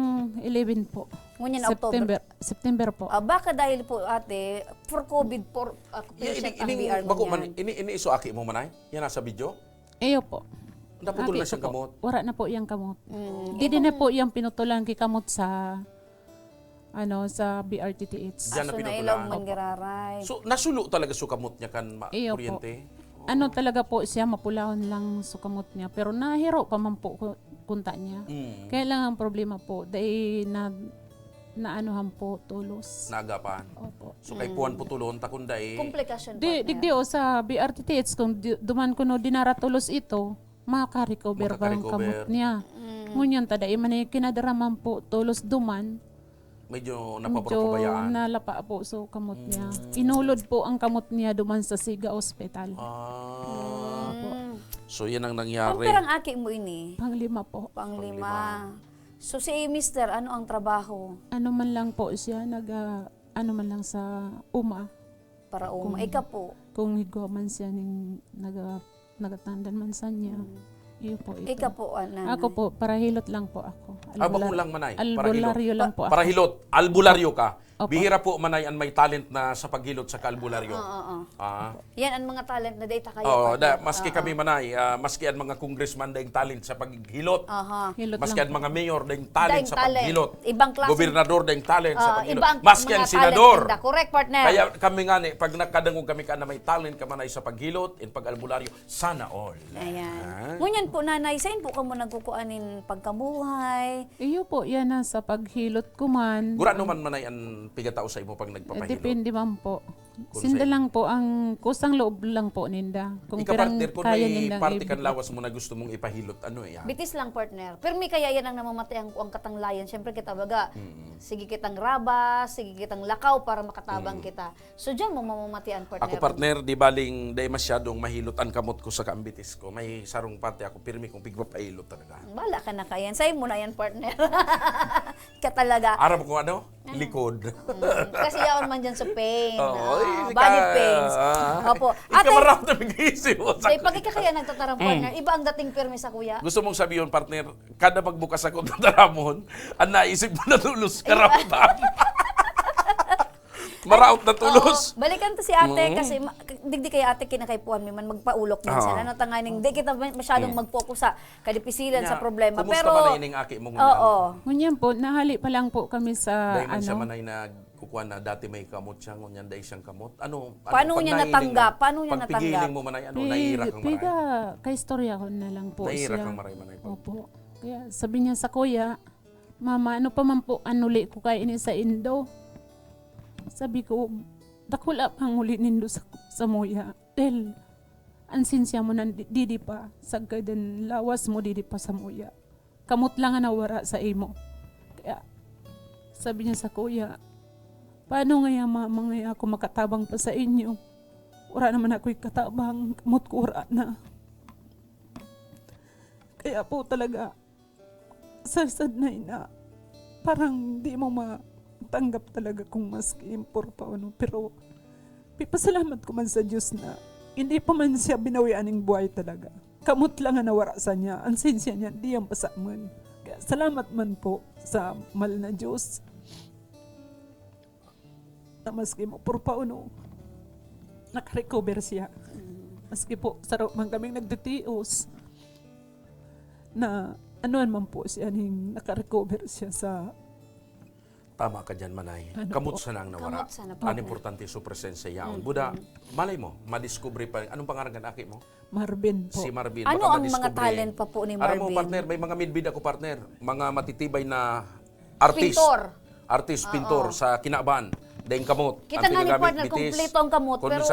eleven po. Ngunyan, October. September, September po. Ah, baka dahil po, ate, for covid, for, ah, patient ang B R ngunyan. Ini, ini, ini iso aki mo man ay? Yan nasa video? Iyo po. Naputol na siyang kamot? Aki po. Wala na po iyang kamot. Mm. Didi na po iyang pinutulan ki kamot sa, ano, sa B R T T H. Diyan na pinutulan. Ah, so nailaog man giraray. Opo. So, nasulo talaga so kamot niya kan ma-, kuryente? Iyo po. Ano talaga po siya, mapulahon lang so kamot niya. Pero nahiro pa man po ku-, kunta niya. Mm. Kaya lang ang problema po, dai na naanuhan po tolos. Naagapan. Opo. So, kay puwan putulon ta kun dai. Komplikasyon po na. Di, digdi o sa B R T T H, kung di, duman kuno dinara tolos ito, makaka-recover ba ang kamot niya? Makaka-recover. Mm. Ngunyan ta, dai man eh, kinadaraman po tolos duman. Medyo napapuro pabayaan. Medyo nalapa po so kamot niya. Mm. Inulod po ang kamot niya duman sa Siga Hospital. Ah. Opo. Mm. So, yan ang nangyari. Pang pirang aki mo ini? Panglima po. Panglima. Panglima. So, si mister, ano ang trabaho? Ano man lang po siya, nag, ah, ano man lang sa uma. Para uma. Kung, ika po? Kung igwa man siya ning naga-, nagatandan man sa niya. Mm. Iyo po ito. Ika po, ah, nanay. Ako po, parahilot lang po ako. Ah, bako lang, manay. Albularyo lang po ako. Parahilot. Albularyo ka. Opo. Bihira po, manay, an may talent na sa paghilot saka albularyo. Oo, oo. Ah. Yan ang mga talent na data kayo. Oo, da, maski kami, manay, ah, maski ang mga congressman daing talent sa paghilot. Aha. Hilot lang po. Maski ang mga mayor daing talent sa paghilot. Ibang klaseng, gobernador daing talent sa paghilot. Maski ang mga talent senador. Correct, partner. Kaya kami nga ni, pag nakadangog kami ka na may talent ka, manay, sa paghilot, in pag-albularyo, sana all. Ayan. Ah. Ngunyan po, nanay, sain po kamo nagkukuan nin pagkabuhay? Iyo po, yan na sa paghilot ko man. Gurano man, manay, an pigatao sa imo pag nagpapahilot? Eh, depende man po. Sinda lang po ang kusang loob lang po ninda. Kung pirang kaya nindang ibigay. Ika, partner, kung may parte kan lawas mo na gusto mong ipahilot, ano yan? Bitis lang, partner. Pero may kaya yan ang namamati ang, ang katanglayan. Siyempre, kita baga, sige kitang rabas, sige kitang lakaw para makatabang kita. So, diyan mo mamamatian, partner. Ako, partner, di baling dai masyadong mahilot an kamot ko saka an bitis ko. May sarong parte ako, pirmi kong pigpapahilot talaga. Bala ka na kayan. Sayo mo na yan, partner. Ka talaga. Aram ko ano? Likod. Mm. Kasi yaon man dyan sa pain. Oo, ah, eh, body pains. Opo. Ate, ika marami na nag-iisip mo sa, pag ika kaya nagtataram, partner, iba ang dating pirmi sa kuya. Gusto mong sabihin, partner, kada magbukas ako tataramon, ang naisip mo na tulos karamdam. Maraot na tulos. Oo. Balikan to si ate kasi ma-, digdi kaya ate kinakaipuhan mi man magpaulok minsan. Ano, tanganing di kita ma-, masyadong mag-focus sa kadipisilan, sa problema. Kumusta man na ining aki mong ngunyan? Oo. Ngunyan po, nahali pa lang po kami sa, ano. Dahil man siya manay nagkukuha na dati may kamot siya, ngunyan dahil siyang kamot. Ano, paano niya natanggap? Paano niya natanggap? Pagpigiling mo manay, ano, naira kang maray? Piga, kaistoryahon na lang po siya. Naira kang maray, manay. Opo. Kaya sabi niya sa kuya, "Mama, ano pa man po an huli ko kaini saindo?" Sabi ko, "Dakula pa an huli nindo sa, samuya. Dahil an sinsya mo nandi-, didi pa, sagkod an lawas mo didi pa samuya. Kamot lang an nawara sa imo." Kaya sabi niya sa kuya, "Paano ngaya, mama, ngaya ako makatabang pa sa inyo? Wala naman ako'y katabang, kamot ko wala na." Kaya po talaga, Sarsad na ina, parang di mo matanggap talaga kung maski impor pa ano. Pero pipasalamat ko man sa Diyos na hindi pa man siya binawian ning buhay talaga. Kamot lang ang nawara sa niya. Ang sinsya niya, di yan pasamon. Kaya salamat man po sa mahal na Diyos. Na maski mo purpaon, nakarecover siya. Mm. Maski po, saro man kaming nagtitios, na ano man po siya, ning nakarecover siya sa Tama ka dyan, Manay. Ano po? Kamot sana ang nawara. Kamot sana po. Ang importante, su presensya yaon. Mm, mm. Buda, malay mo, madiskubre pa. Anong pangaran kan aki mo? Marvin po. Si Marvin. Ano ang mga talent pa po ni Marvin? Aram mo, partner, may mga midbid ako, partner. Mga matitibay na artist. Pintor. Artist, pintor sa kinaban. Daing kamot. Kita nga ni partner, kompleto ang kamot, pero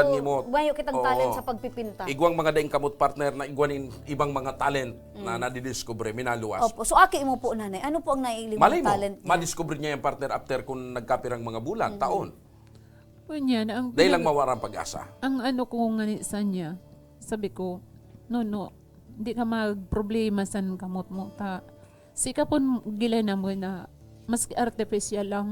mayo kitang talent sa pagpipinta. Igwang mga daing kamot, partner, na igwa nin ibang mga talent na nadidiskubre, minaluwas. Opo. So, aki mo po, nanay, ano po ang naiiling mong talent niya? Malay mo, madiskubre niya yan, partner, after kung nagkapirang mga bulan, taon. Unya na ang pinag-, dahil lang mawara ang pag-asa. Ang ano ko ngani sa niya, sabi ko, "Nono, di ka magproblema san kamot mo ta. Sikapon gilay na mo na maski artificial lang,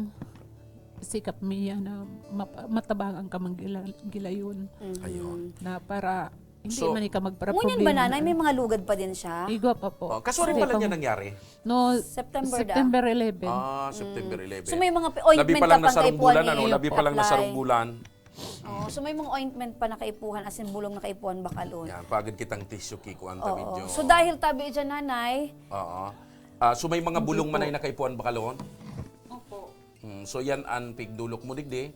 sikap mi yan na mapa-, matabangan ka man gila-, gilayon." Mhm. Ayun. Na para hindi man ikaw magparaproblema. So, ngunyan ba, nanay, may mga lugad pa din siya? Igwa pa po. Oh, kasuarin pa lang niya nangyari? No, September da. September eleven. Ah, September eleven. So, may mga pi-, ointment pa pang kaipuhan ni, ano, labi pa lang na sarong bulan. Oo, so may mga ointment pa na kaipuhan, asin bulong na kaipuhan, bakalon. Yan, paagad kitang tissue, kikuan ta medyo. Oo. So, dahil tabi dyan, nanay. Oo. Ah, so may mga bulong man ay nakaipuhan, bakalon? Opo. Mm, so yan ang pigdulok mo digdi,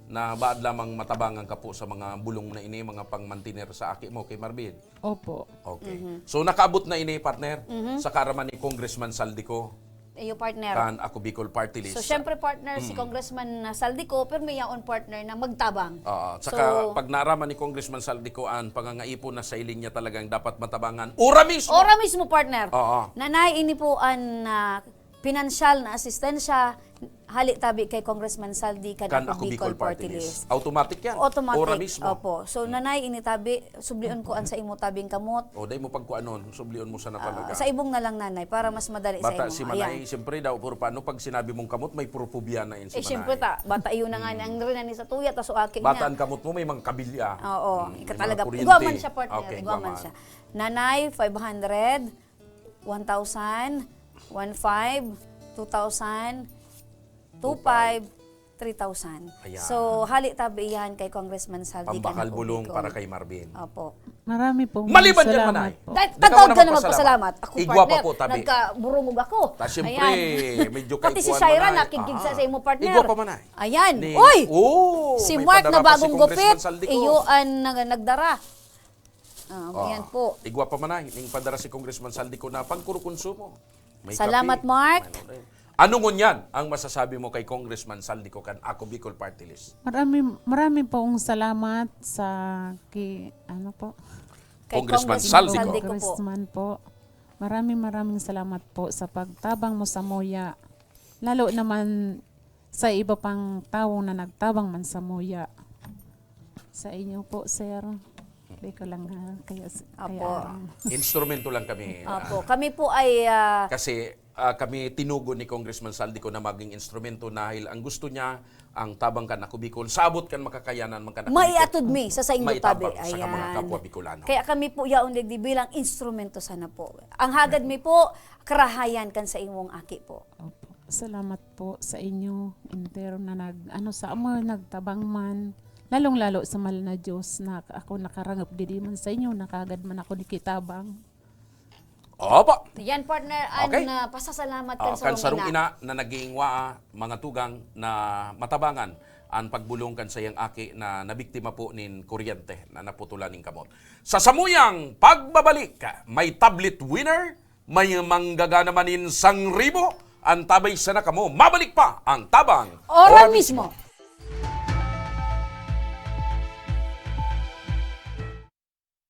na baad lamang matabangan ka po sa mga bulong na ini, mga pangmantiner sa aki mo, kay Marvin. Opo. Okay. Mhm. So, nakaabot na ini, partner, sa kaaraman ni Congressman Saldico. Iyo, partner. Kan Ako Bicol Party List. So, syempre, partner, si Congressman, ah, Saldico, pero may yaon, partner, na magtabang. Oo. Saka, pag naaraman ni Congressman Saldico an pangangaipon na sa iling niya talagang dapat matabangan, ora mismo. Ora mismo, partner. Oo. Nanay, ini po an, ah, pinansyal na asistensya, hali tabi kay Congressman Saldi kan Kan Ako Ako Bicol Bicol Party Party List. List. Automatic yan. Automatic. Ora mismo. Opo. So, Hmm. Nanay, ini tabi, sublion ko an sa imo tabing kamot. O, dai mo pagkuanon, sublion mo sana Ah, talaga. sa ibong na lang, Nanay, para mas madali sa Bata imo. si Manay, Ayan. siyempre daw, pero paano pag sinabi mong kamot, may propobia na yun si Eh, siyempre, Manay. ta, bata yun na nga Hmm. ang rin ni sa tuya, tas o aki Bata niya. ang kamot mo, may mga kabilya. Oo, Hmm, ika may mga talaga. kuryente. Igwa man siya, partner. Okay, Igwa igwa man man. siya. Nanay, five hundred, one thousand, one five, two thousand, two five, three thousand. Ayan. So, hali tabi iyan kay Congressman Saldi Pambakal Canaco bulong Bicol. para kay Marvin. Opo. Marami pong Maliban dyan, salamat Manay. po. Dahil Di ka tagaw muna ka na magpasalamat. magpasalamat. Ako, Igwa pa partner, po, tabi. nagkaburungog ako. Ta, siyempre, Ayan. medyo Pati si kaigwa Shaira naman, eh. nakigigsa Aha. sa imo, partner. Igwa pa man, ay. Ayan. Ni, Uy! oh, Si may Mark na padara pa si bagong Congressman gupit, Saldi ko. iyo ang nag-, nagdara. Ah, Oh, ayan po. Igwa pa man, ay, ning padara si Congressman Saldi ko na pangkurukonsumo. May Salamat, kape, Mark. may ano, eh. Ano ngunyan ang masasabi mo kay Congressman Saldi ko kan Ako Bicol Party List? Marami, marami pong salamat sa ki-, ano po? Kay Congressman Congressman Saldi ko. Saldi ko po. Congressman po. Maraming, maraming salamat po sa pagtabang mo sa muya. Lalo naman sa iba pang tawo na nagtabang man sa muya. Sa inyo po, sir. Di ko lang, ah, kaya s-, Apo. kaya, um, Instrumento lang kami, ah. Apo. Kami po ay, ah, Kasi, ah, kami tinugon ni Congressman Saldi ko na maging instrumento dahil ang gusto niya, ang tabang kan Ako Bicol, sabot kan makakayanan, man kan Ako Bicol. Maiatod mi sa saindong Maitabang tabi. sa mga Ayan. kapwa Bicolano. Kaya kami po yaon digdi bilang instrumento sana po. Ang hagad mi po, karahayan kan sa imong aki po. Opo. Salamat po sa inyo, entero na nag-, ano, sa amo, nagtabang man. Lalong-lalo sa mahal na Diyos na ako nakarangop didi man sa inyo, nakagad man ako nikitabang. Opo. Yan, partner, an, Okay. ah, pasasalamat kan Oh, kan sarong sarong ina. ina na naging wa, mga tugang na matabangan an pagbolong kan sayang aki na nabiktima po nin kuryente na naputulan nin kamot. Sa samuyang pagbabalik, may tablet winner, may manggagana man nin sangribo, antabay sana kamo. Mabalik pa ang Tabang Ora Ora mismo. mismo.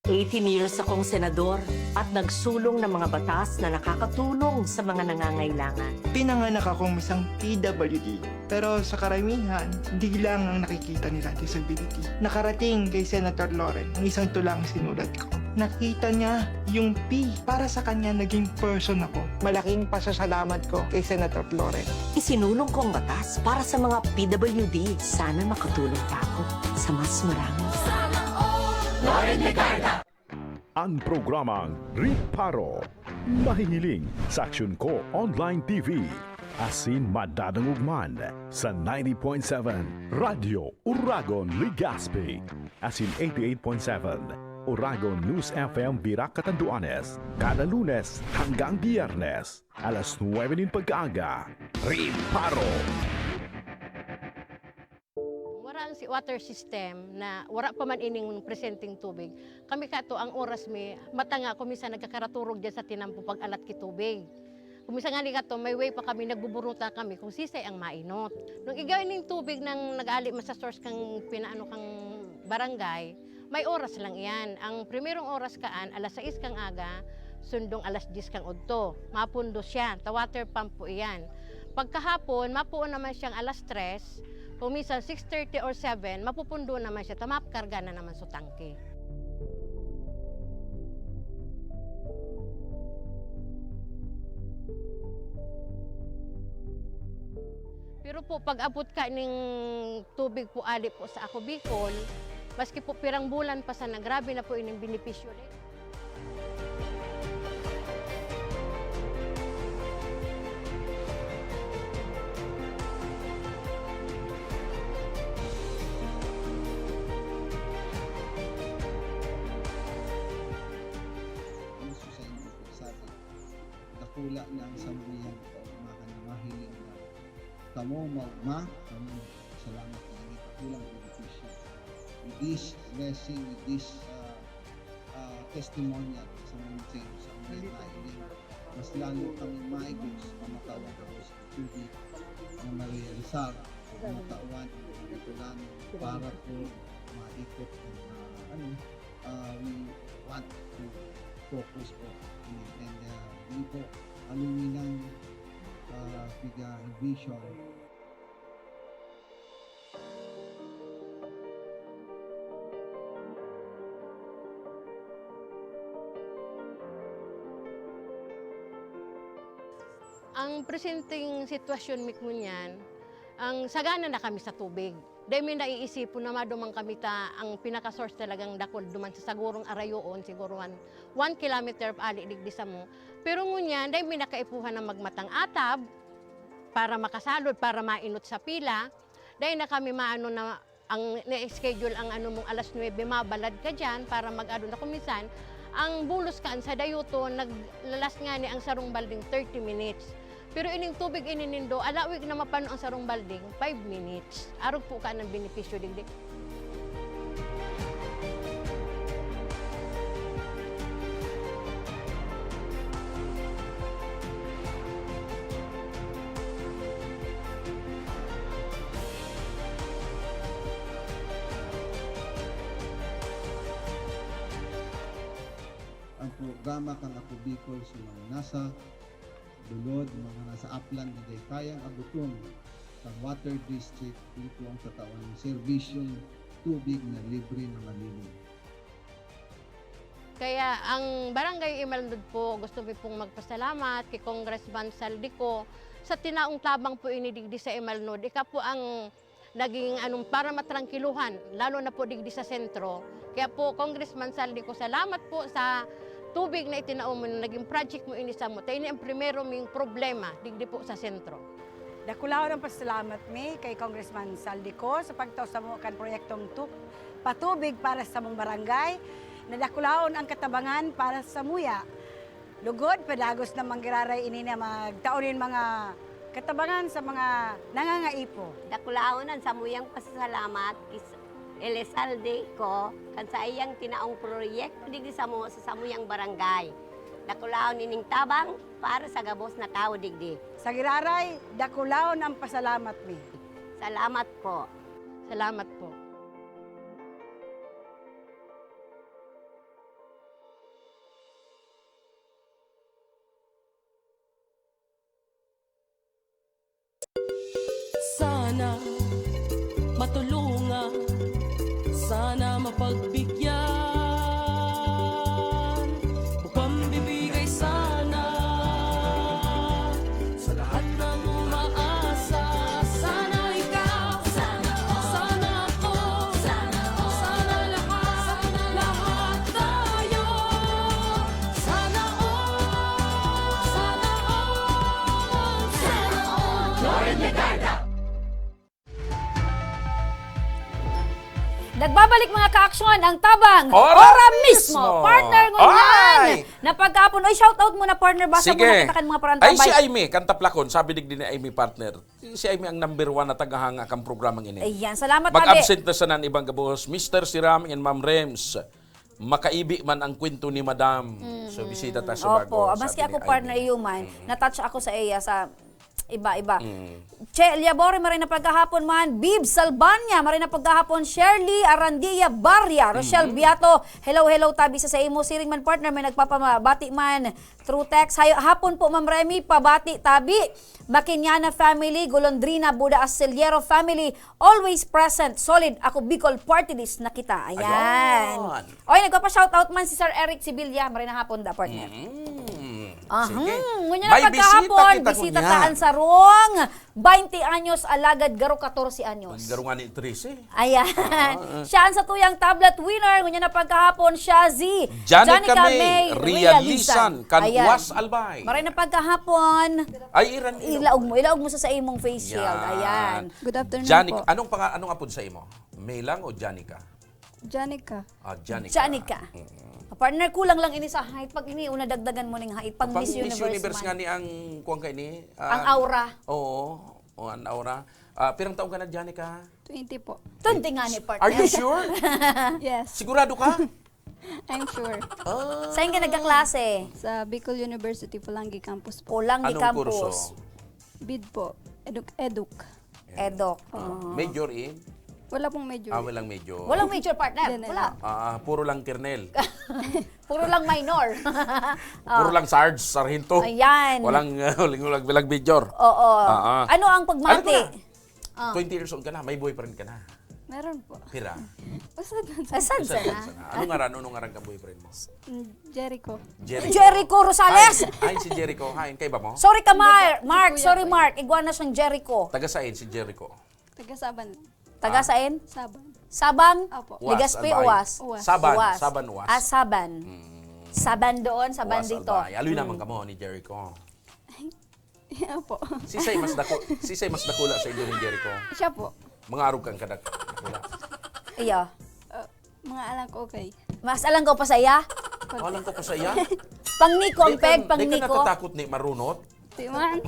Eighteen years akong senador at nagsulong ng mga batas na nakakatulong sa mga nangangailangan. Pinanganak akong isang P W D, pero sa karamihan, di lang ang nakikita nila, disability. Nakarating kay Senator Loren ang isang tulang sinulat ko. Nakita niya yung P. Para sa kanya, naging person ako. Malaking pasasalamat ko kay Senator Loren. Isinulong ko ang batas para sa mga P W D. Sana makatulong pa ako sa mas marami. Loren Legarda. Ang programang Riparo, mahihiling sa Aksyon Ko Online T V, asin madadangog man sa ninety point seven Radyo Uragon, Legazpi, asin eighty-eight point seven Uragon News F M, Virac, Catanduanes, kada Lunes hanggang Biyernes, alas nuebe nin pagkaaga. Riparo. Wara ang si-, water system na wara pa man ining presenteng tubig. Kami kato, ang oras mi, mata nga ako minsan nagkakaraturog dyan sa tinampo pag-alat ki tubig. Kung minsan nga ni kato, may way pa kami, nagbuburuta kami kung sisay ang mainot. Nung igay ning tubig nang nag-aali man sa source kang pinaano kang barangay, may oras lang iyan. Ang primerong oras kaan, alas sais kang aga, sundong alas dyes kang udto. Mapundo siya, ta water pump po iyan. Pagkahapon, mapuon naman siyang alas tres, kung minsan six thirty or seven, mapupundo naman siya, ta makarga na naman sa tangke. Pero po, pag-abot ka ning tubig po, ali po sa Ako Bicol, maski po pirang bulan pa sana, grabe na po ining benepisyo ni. Ang susayin ko po sa atin, dakula na ang sambuyan ko, mga na mahiling na kamo maugma, kamo salamat na ini, dakulang benepisyo. With this blessing, with this, ah, ah, testimonial sa mga sa, sa mga nailing, mas lalo kami maigos, mamatawan ako sa tubig, na ma-realizar, mamatawan ang mga Bicolano para po maikot ang, ah, ano, ah, we want to focus po. And, ah, yun po, aluminang, ah, piga vision. Ang presenteng sitwasyon mi ngunyan, ang sagana na kami sa tubig. Dai mi naiisipon na maduman kami ta ang pinaka-source talagang dakul duman sa sagurong arayoon, siguro one, one kilometer ali digdi samo. Pero ngunyan, dai mi na kaipuhan na magmatang atab para makasalod, para mainot sa pila. Dai na kami maano na ang na-schedule ang ano mong alas nuebe, mabalad ka diyan para mag-ano na. Kung minsan, ang bulos kaan sa dayoton, naglalas ngani ang sarong balding thirty minutes. Pero ining tubig ini nindo, alawig na mapano ang sarong balding, five minutes. Arog po ka ng benepisyo digdi. Ang programa kan Ako Bicol sa mga nasa lulod, mga nasa upland na di kayang abuton kan water district, ito ang tatawan ng serbisyong tubig na libre na malinis. Kaya ang Barangay Imalnod po, gusto mi pong magpasalamat kay Congressman Saldico sa tinaong tabang po ini digdi sa Imalnod. Ika po ang naging anong para matrangkiluhan, lalo na po digdi sa sentro. Kaya po, Congressman Saldico, salamat po sa tubig na itinao mo, naging project mo ini sa mo. Ta ini ang primero ming problema digdi po sa sentro. Dakulaon ang pasalamat mi kay Congressman Saldico sa pagtao sa mo kan proyektong tu- patubig para sa mong barangay. Nadakulaon ang katabangan para sa muya. Lugod, padagos na manggiraray ini na magtao nin mga katabangan sa mga nangangaipo. Dakulaon ang samuyang pasasalamat kis Elizalde ko kan sa iyang tinaong proyekto digdi samo sa samuyang barangay. Dakulaon ining tabang para sa gabos na tawo digdi. Sa giraray, dakulaon ang pasalamat mi. Salamat po. Salamat po. Sana matulungan, sana mapagbigyan, o pambibigay sana sa lahat ng umaasa. Sana ikaw, sana ako, sana lahat, lahat tayo. Sana all, sana all, sana all. Join the Guide Up! Nagbabalik, mga kaaksyon, ang Tabang Ora, Ora mismo. Mismo! Partner ngunyan! Ay! Napagkahapon, oy, shout out muna, partner, basa Sige. Muna kita kan mga parantambay. Ay, si Aimee, kan Taplakon, sabi digdi ni Aimee, partner. Si Aimee ang number one na tagahanga kan programang ini. Ayan, salamat, Mag-absent na sana ang ibang gabos, Mister Siram and Ma'am Rems. Makaibi man ang kwento ni Madam. Mm-hmm. So, bisita ta sa bago. Opo, maski ako, partner, human, mm-hmm. Na-touch ako sa iya sa iba-iba. Mm. Che Liabore, maray na pagkahapon man. Bib Salbanya, maray na pagkahapon. Shirley Arandia Barria, Rochelle mm-hmm. Biato, hello, hello, tabi sa sa imo. Siring man, partner, may nagpapabati man through text. Hay-, hapon po, Ma'am Remy, pabati, tabi. Makinyana family, Golondrina, Buda Asiliero family, always present, solid. Ako, Bicol Party List na kita. Ayan. Ayan. Oy, nagpapa-shoutout man si Sir Eric Sibilla. Maray na hapon, da, partner. Mm. Aha. Sige. Ngunyan na pagkahapon, bisita, bisita taan sa Rong, twenty anyos, alagad garo katorse anyos. Garo nga ni trese. Ayan. Ah, ah. Siya ang satuyang tablet winner. Ngunyan na pagkahapon, siya si Janica, Janica May, May Realisan, Realisan, kan Ayan. Uwas Albay. Maray na pagkahapon. Ay, iran, ilaog mo. Ilaog mo sa, sa imong face shield. Ayan. Good afternoon Janica, po. Anong, panga, anong apod sa imo? May lang o Janica? Janica. Ah, Janica. Janica. Mm. Partner, kulang lang ini sa height. Pag ini, una dagdagan mo ning height. Pang Miss Universe, Miss Universe man. Nga ni ang, kuwan ka ini? Ah, ang aura. Oo. O, ang aura. Ah, pirang taon ka na, Janica? Twenty po. Twenty nga ni, partner. Are you sure? Yes. Sigurado ka? I'm sure. Ah. Saan ka nagkaklase? Sa Bicol University, Polangui Campus po. Polangui Anong Campus. Kurso? Bid po. Eduk. Eduk. Eduk. Ah, oo. Major in? Wala pong major. Ah, walang major. Walang major, partner. General. Wala. Ah, puro lang kernel. Puro lang minor. Puro lang sarge, sarhento. Ayan. Walang, uh, walang, walang major. Oo. Ah, ah. Ano ang pagmati? Ano ka na? Ah. Twenty years old ka na, may boyfriend ka na. Meron po. Pira? Usad man sa... Asad Usad man sana. sana. Anong ngaran? Anong ngaran kan boyfriend mo? Mm, Jericho. Jericho. Jericho Rosales! Hain, hain si Jericho. Hain, kaiba mo? Sorry ka, Mar- Hindi, si Mark. Kuya Sorry, pa. Mark. Igwa na siyang Jericho. Taga sain si Jericho? Taga Saban. Taga sain? Saban. Sabang? Opo. Uwas, Legazpi, Albay. Uwas. Uwas. Saban. Uwas. Saban, Uwas. Ah, Saban. Mm. Saban doon, Saban Uwas, dito. Albay. Aloy naman kamo ni Jericho. Opo. Sisay mas dako, sisay mas dakula sa inyo ni Jericho. Siya po. Mga arog kang kadak. Dakula. Iya. Uh, mga alang ko okay. Mas alang ko pa saya? Alang ko pa saya. Pang Nico ang Di ka- peg, pang di ka Nico. Natatakot ni marunot? Di man.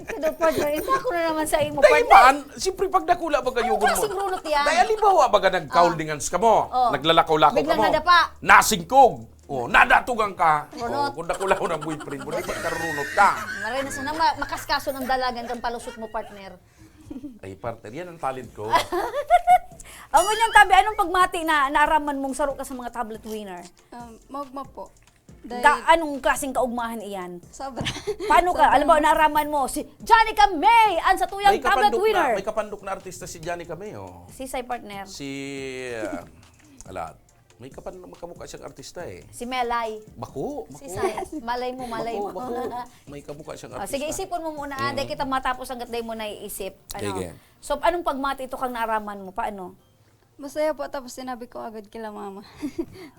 Kada partner, hindi ako na naman sa imo, Dahil partner. man, siyempre pag dakula ba kayo Ang klaseng runot yan. Dahil halimbawa baga nag-cow Ah. dingans ka mo, Oh. naglalakaw-lakaw Biglang ka mo, nadapa. nasingkog, oh, nadatugan ka, Runot. oh, kung dakula ko ng boyfriend mo, di ba karunot ka? Maray na sana ma- makaskaso ng dalagan kang palusot mo, partner. Ay, partner, yan ang talent ko. Ang ganyan, tabi, anong pagmati na naaraman mong saro ka sa mga tablet winner? Um, magma po. Dahil Da, anong klaseng kaugmahan iyan? sobra. Paano ka? Sobrang- Alam mo, naaraman mo, si Johnny Camay, ang sa tuyang May tablet kapandok winner. na, may kapandok na artista si Johnny Camay, oh. Si Sai partner. Si, ah, alat. May kapan magkamukha siyang artista eh. Si Melay. Bako, bako. Si Sai. Malay mo, malay Bako, mo. bako. May kamukha siyang Oh, artista. sige, isipon mo muna. Ah, dahil kita matapos hanggat dahil mo naiisip. Ano? Sige. So, anong pagmati ito kang naaraman mo? Paano? Masaya po, tapos sinabi ko agad kila mama.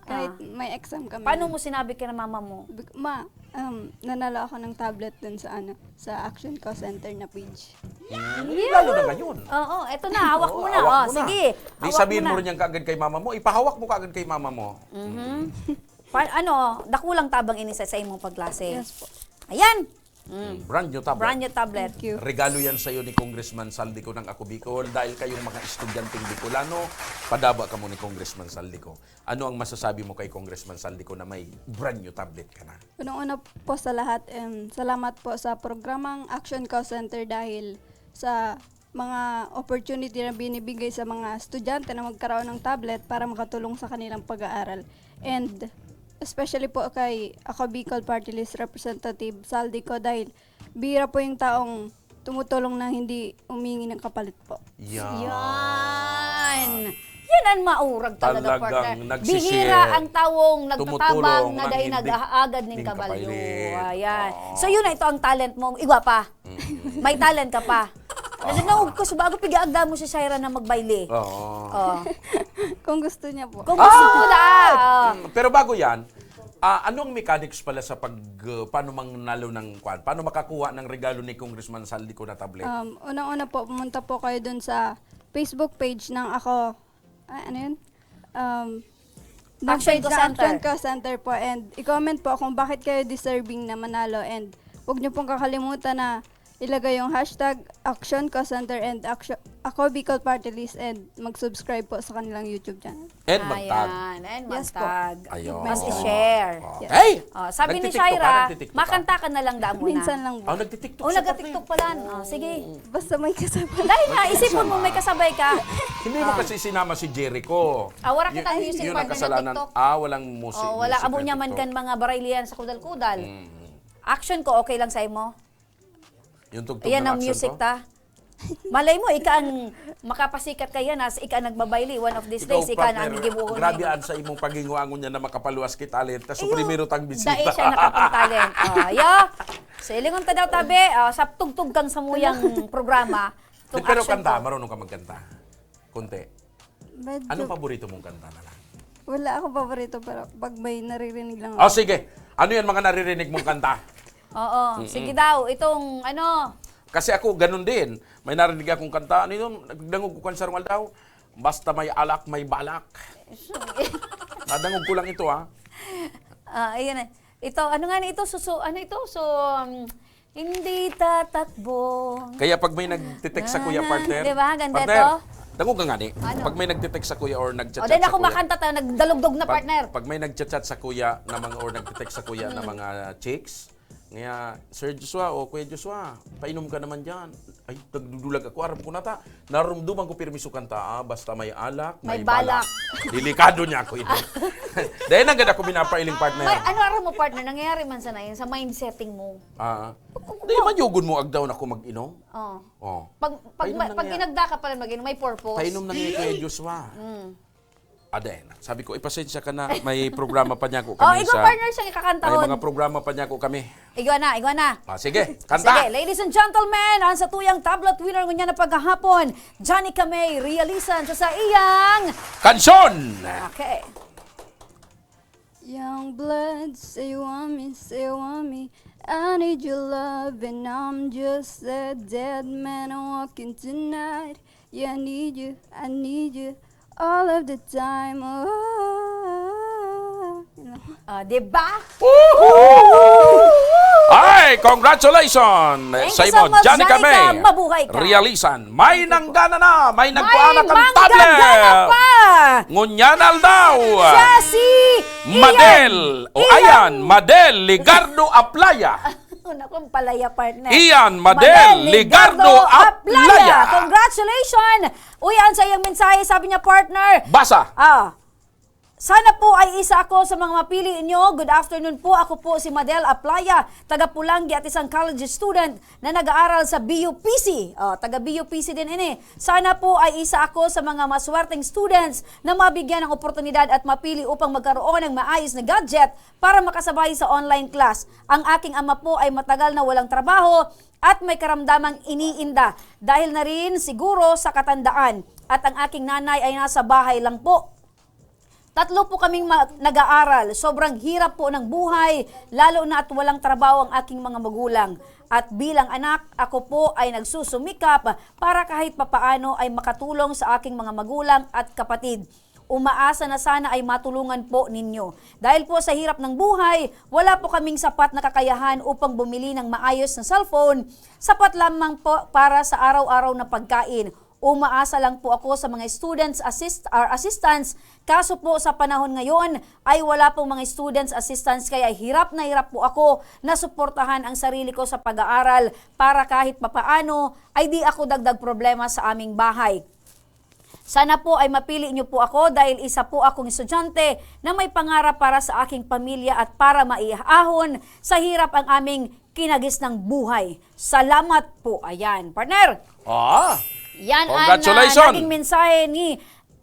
Kahit Ah. may exam kami. Paano mo sinabi kay mama mo? Big- Ma, um, nanalo ako ng tablet dun sa ano, sa Action Call Center na page. Mm, lalo na ngayon. Oo, eto na, hawak Oo, mo na. hawak Oh, mo na. Sige. Di Hawak sabihin mo mo na. rin yan kaagad kay mama mo. Ipahawak mo kaagad kay mama mo. Mhm. Pa, ano, dakulang tabang ini sa, sa imong pagklase. Yes po. Ayan. Mm. Brand new tablet. Brand new tablet. Thank you. Regalo yan sa'yo ni Congressman Sal Dico ng Ako Bicol dahil kayong mga estudyanteng Bicolano, padaba kamo ni Congressman Sal Dico. Ano ang masasabi mo kay Congressman Sal Dico na may brand new tablet ka na? Unang-una po sa lahat, em, salamat po sa programang Action Call Center dahil sa mga opportunity na binibigay sa mga estudyante na magkaroon ng tablet para makatulong sa kanilang pag-aaral. And especially po kay Ako Bicol Party List Representative Sal Dico dahil bihira po yung taong tumutulong na hindi humingi ng kapalit po. Yan. Yan. Yan ang maurag talaga, Talagang partner. nagsishare. Bihira ang tawong nagtatabang Tumutulong na nang dahil hindi nag-aagad ning ning kabalyo. kapalit. Ayan. Oo. So, yun na ito ang talent mo. Igwa pa. Mm. May talent ka pa. Nagdangog ko sa bago, pigaagda mo si Shaira na magbayle. Oo. Oh. Kung gusto niya po. Kung gusto mo na. Ah! Oh. Mm, pero bago yan, ah, anong mechanics pala sa pag, uh, paano mangnalo ng kwan? Paano makakuha ng regalo ni Congressman Sal Dico na tablet? Um, unang-una po, pumunta po kayo dun sa Facebook page ng Ako, ah, ano yun? Um, ng Action page Call ng Center. Action Call Center po and i-comment po kung bakit kayo deserving na manalo and huwag niyo pong kakalimutan na ilagay yung hashtag Action Call Center and action, Ako Bicol Party List and mag-subscribe po sa kanilang YouTube channel. And magtag. Ayan, and Yes po. magtag. Ayun. Mas i-share. Okay. Oh, sabi ni Nagtitiktok ka? Shaira, Nagtitiktok ka? Makanta ka na lang damo na. Minsan lang po. Oh, nagtitiktok Oh, siya, nagtitiktok partner. pala. Oh, sige. Basta may kasabay. Dahil naisip mo, may kasabay ka. Hindi mo kasi sinama si Jericho. Ah, wala Yun- kita music yun partner ang kasalanan. na TikTok. Ah, walang music. Oh, wala. Music Abo na niya man TikTok. Kan mga baraylihan sa kudal-kudal. Mm. Action ko, okay lang sa imo? Yung tugtog Ayan ng ang action music ko? ta. Malay mo, ika ang makapasikat kaya na, ika ang magbabay liwan of these days, ika na ang Partner, gigibuhon grabe na. An sa imong paghinguangon niya na makapaluwas ki talent. Tas Iyo, primero tang bisita. Dai siya nakapang talent. Oh, yo. Silingon ta daw tabi, oh, sa tugtog kang samuyang programa. Di, Tong pero action kanta, ko. Marunong ka magkanta? Konti. Medyo, Anong paborito mong kanta na lang? Wala akong paborito pero pag may naririnig lang Oh, ako. Sige. Ano yan mga naririnig mong kanta? Oo. Sige daw, itong ano. Kasi ako, ganun din. May narinig akong kanta. Ano yun? Nagdangog ko kan sarong aldaw. Basta may alak, may balak. Nadangog ko lang ito, ha? Ah, ayun eh. Ito, ano nga ni ito? Susu, ano ito? So, um, hindi tatakbo. Kaya pag may nagtitext sa kuya, Ah, partner, di ba? Ganda partner, to. Dangog ka nga ni. Ano? Pag may nagtitext sa kuya or nagchat O, din sa ako kuya. Makanta tayo, nagdalugdog na, Pag, partner. Pag may nagchat-chat sa kuya na mga, or nagtitext sa kuya na mga chicks, Ngaya, "Sir Joshua o Kuya Joshua, painom ka naman diyan." Ay, nagdudulag ako, aram ko na ta. Narumduman ko pirmi so kanta, ah, basta may alak, May may balak. balak. Delikado niya ako yun. Dahil nanggad ako binapailing, partner. May, ano, aram mo, partner, nangyayari man sana yun sa mind setting mo. Ah. Pag, pag, Di, pag, mayugon mo, agdaw na ako mag-inom. Oh. Oh. Pag, pag, Painom ma-, na pag nga. inagda ka pala mag-inom, may purpose. Painom na nga, Kuya Joshua. Mm. Aden. Sabi ko, "Ipasensya ka na, may programa pa niya ako Oh, kami ikaw, sa, partner, siyang ikakantahon. may mga programa pa niya ako kami." Igwa na, igwa na. Ah, sige, kanta. Sige, ladies and gentlemen, ang satuyang tablet winner ngunyan na paghahapon, Johnny Camay, Realisan sa saiyang Kansyon! Okay. Young blood, say you want me, say you want me. I need your love and I'm just a dead man walking tonight. Yeah, I need you, I need you all of the time. Oh. Ah, di ba? Woohoo! Ay, congratulations! Thank you Sa so imo, much, Johnny Janica. Camay. Mabuhay ka. Realisan. May Thank you po. nanggana na, may May nagkuha na kang manggagana tablet. pa. Ngunyan aldaw. Siya si Madel. Ian. O, Ian. ayan, Madel Ligardo Aplaya. Una kong palaya, partner. Ian Madel Madel Ligardo Ligardo Aplaya. Aplaya. Congratulations! Uy, ang sa iyang mensahe, sabi niya, partner. Basa. Ah. "Sana po ay isa ako sa mga mapili niyo. Good afternoon po. Ako po si Madel Aplaya, taga Pulangi at isang college student na nag-aaral sa B U P C." Oh, taga B U P C din ini. "Sana po ay isa ako sa mga maswerteng students na mabigyan ng oportunidad at mapili upang magkaroon ng maayos na gadget para makasabay sa online class. Ang aking ama po ay matagal na walang trabaho at may karamdamang iniinda. Dahil na rin siguro sa katandaan. At ang aking nanay ay nasa bahay lang po. Tatlo po kaming ma-, nag-aaral. Sobrang hirap po ng buhay, lalo na at walang trabaho ang aking mga magulang. At bilang anak, ako po ay nagsusumikap para kahit papaano ay makatulong sa aking mga magulang at kapatid. Umaasa na sana ay matulungan po ninyo. Dahil po sa hirap ng buhay, wala po kaming sapat na kakayahan upang bumili ng maayos na cellphone, sapat lamang po para sa araw-araw na pagkain. Umaasa lang po ako sa mga students assist-, or assistants. Kaso po sa panahon ngayon ay wala pong mga students assistants, kaya hirap na hirap po ako na suportahan ang sarili ko sa pag-aaral para kahit papaano ay di ako dagdag problema sa aming bahay. Sana po ay mapili niyo po ako dahil isa po akong estudyante na may pangarap para sa aking pamilya at para maiahon sa hirap ang aming kinagisnang buhay. Salamat po." Ayan, partner. Ah, Yan ang, ah, congratulations. naging mensahe ni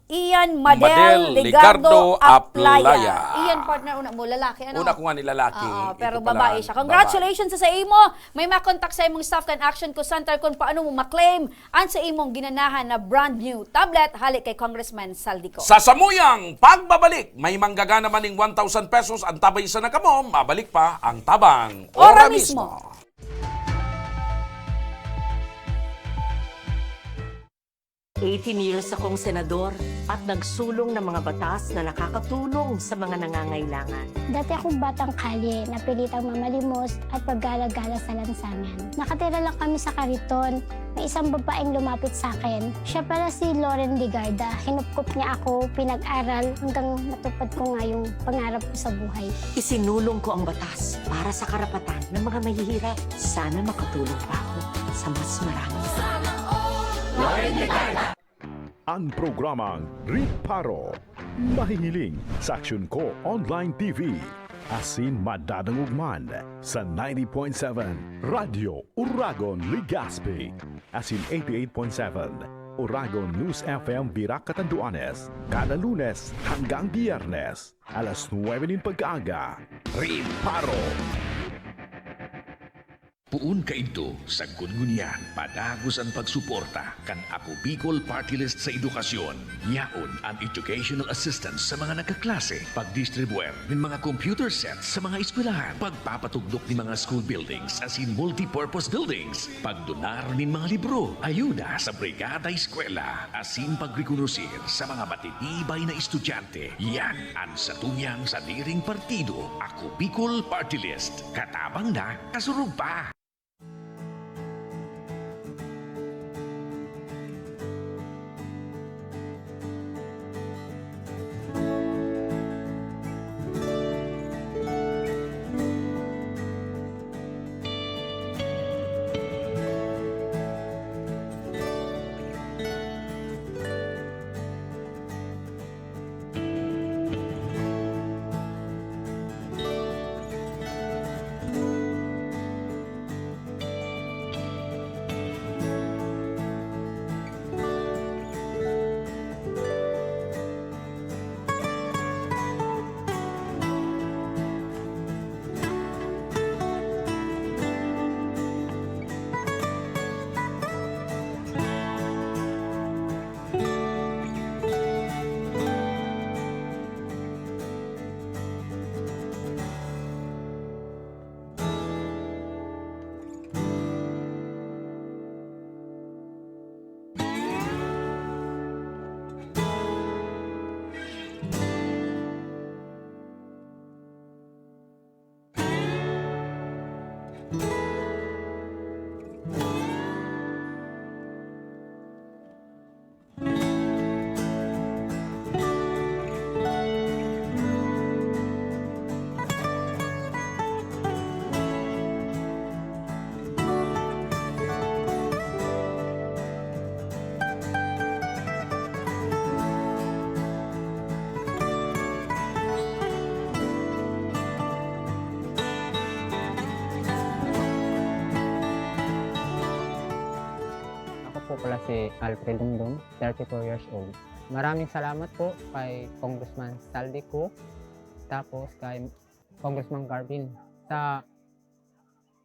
Ian Madel Madel Ligardo Ligardo Aplaya. Aplaya. Ian, partner, una mo, lalaki, ano? Una ko nga ni lalaki, Oo, ito pero pala, babae siya. babae. Congratulations sa, sa imo. May makontak sa imong staff kan Action Call Center kung paano mo maklaim an sa imong ginanahan na brand new tablet hale kay Congressman Saldico. Sa samuyang pagbabalik, may manggagana man ning one thousand pesos, antabay sana kamo, mabalik pa ang Tabang Ora Ora mismo. mismo. Eighteen years akong senador at nagsulong ng mga batas na nakakatulong sa mga nangangailangan. Dati akong batang kalye, napilitang mamalimos at paggala-gala sa lansangan. Nakatira lang kami sa kariton. May isang babaeng lumapit sa akin. Siya pala si Loren Legarda. Hinupkop niya ako, pinag-aral hanggang matupad ko nga yung pangarap ko sa buhay. Isinulong ko ang batas para sa karapatan ng mga mahihirap. Sana makatulong pa ako sa mas marami. Ang programang Riparo, mahihiling sa Aksyon Ko Online T V, asin madadangog man sa ninety point seven Radyo Uragon, Legazpi, asin eighty-eight point seven Uragon News F M, Virac, Catanduanes, kada Lunes hanggang Biyernes, alas nuebe nin pagkaaga. Riparo. Poon kaidto, sagkod ngunyan, padagos an pagsuporta kan Ako Bicol Party List sa edukasyon. Yaon an educational assistance sa mga nagkaklase, pagdistribuer nin mga computer sets sa mga eskwelahan, pagpapatugdok nin mga school buildings asin multipurpose buildings, pagdonar nin mga libro, ayuda sa Brigada Eskwela, asin pagrekonosir sa mga matitibay na estudyante. Yan an satuyang sadiring partido, Ako Bicol Party List. Katabang na, kasurog pa! Wala si Alfred Dungdung, thirty-four years old. Maraming salamat po kay Congressman Saldi Co, tapos kay Congressman Garvin sa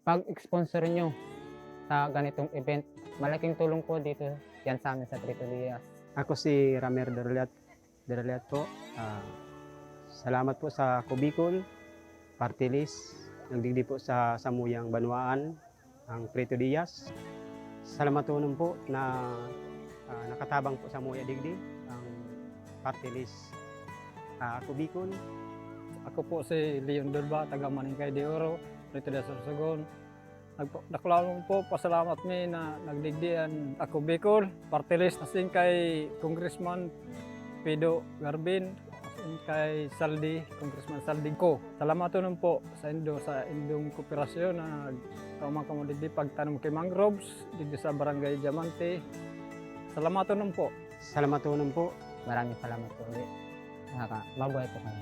pag-sponsor nyo sa ganitong event. Malaking tulong po dito yan sa amin sa Trito Diaz. Ako si Ramer Dorliat, Dorliat po. Ah, salamat po sa Kubikol, Party List, nagdigdi po sa samuyang banwaan, ang Trito Diaz. Salamaton po na, ah, nakatabang po sa muya digdi, ang Party List, ah, Kubikol. Ako po si Leon Durba, taga Maningkay de Oro, Trito de Sorsogon. Nagpa-, dakulanon po, pasalamat mi na nagdigdi an Ako Bicol, Party List, asin kay Congressman Pido Garbin, asin kay Saldi, Congressman Saldi Co. Salamaton po sa indo, sa indong kooperasyon na nagtao man kamo digdi pagtanom ki mangroves, digdi sa Barangay Diamante. Salamaton po. Salamaton po. Maraming salamat po ulit. Nakaka-, mabuhay po kayo.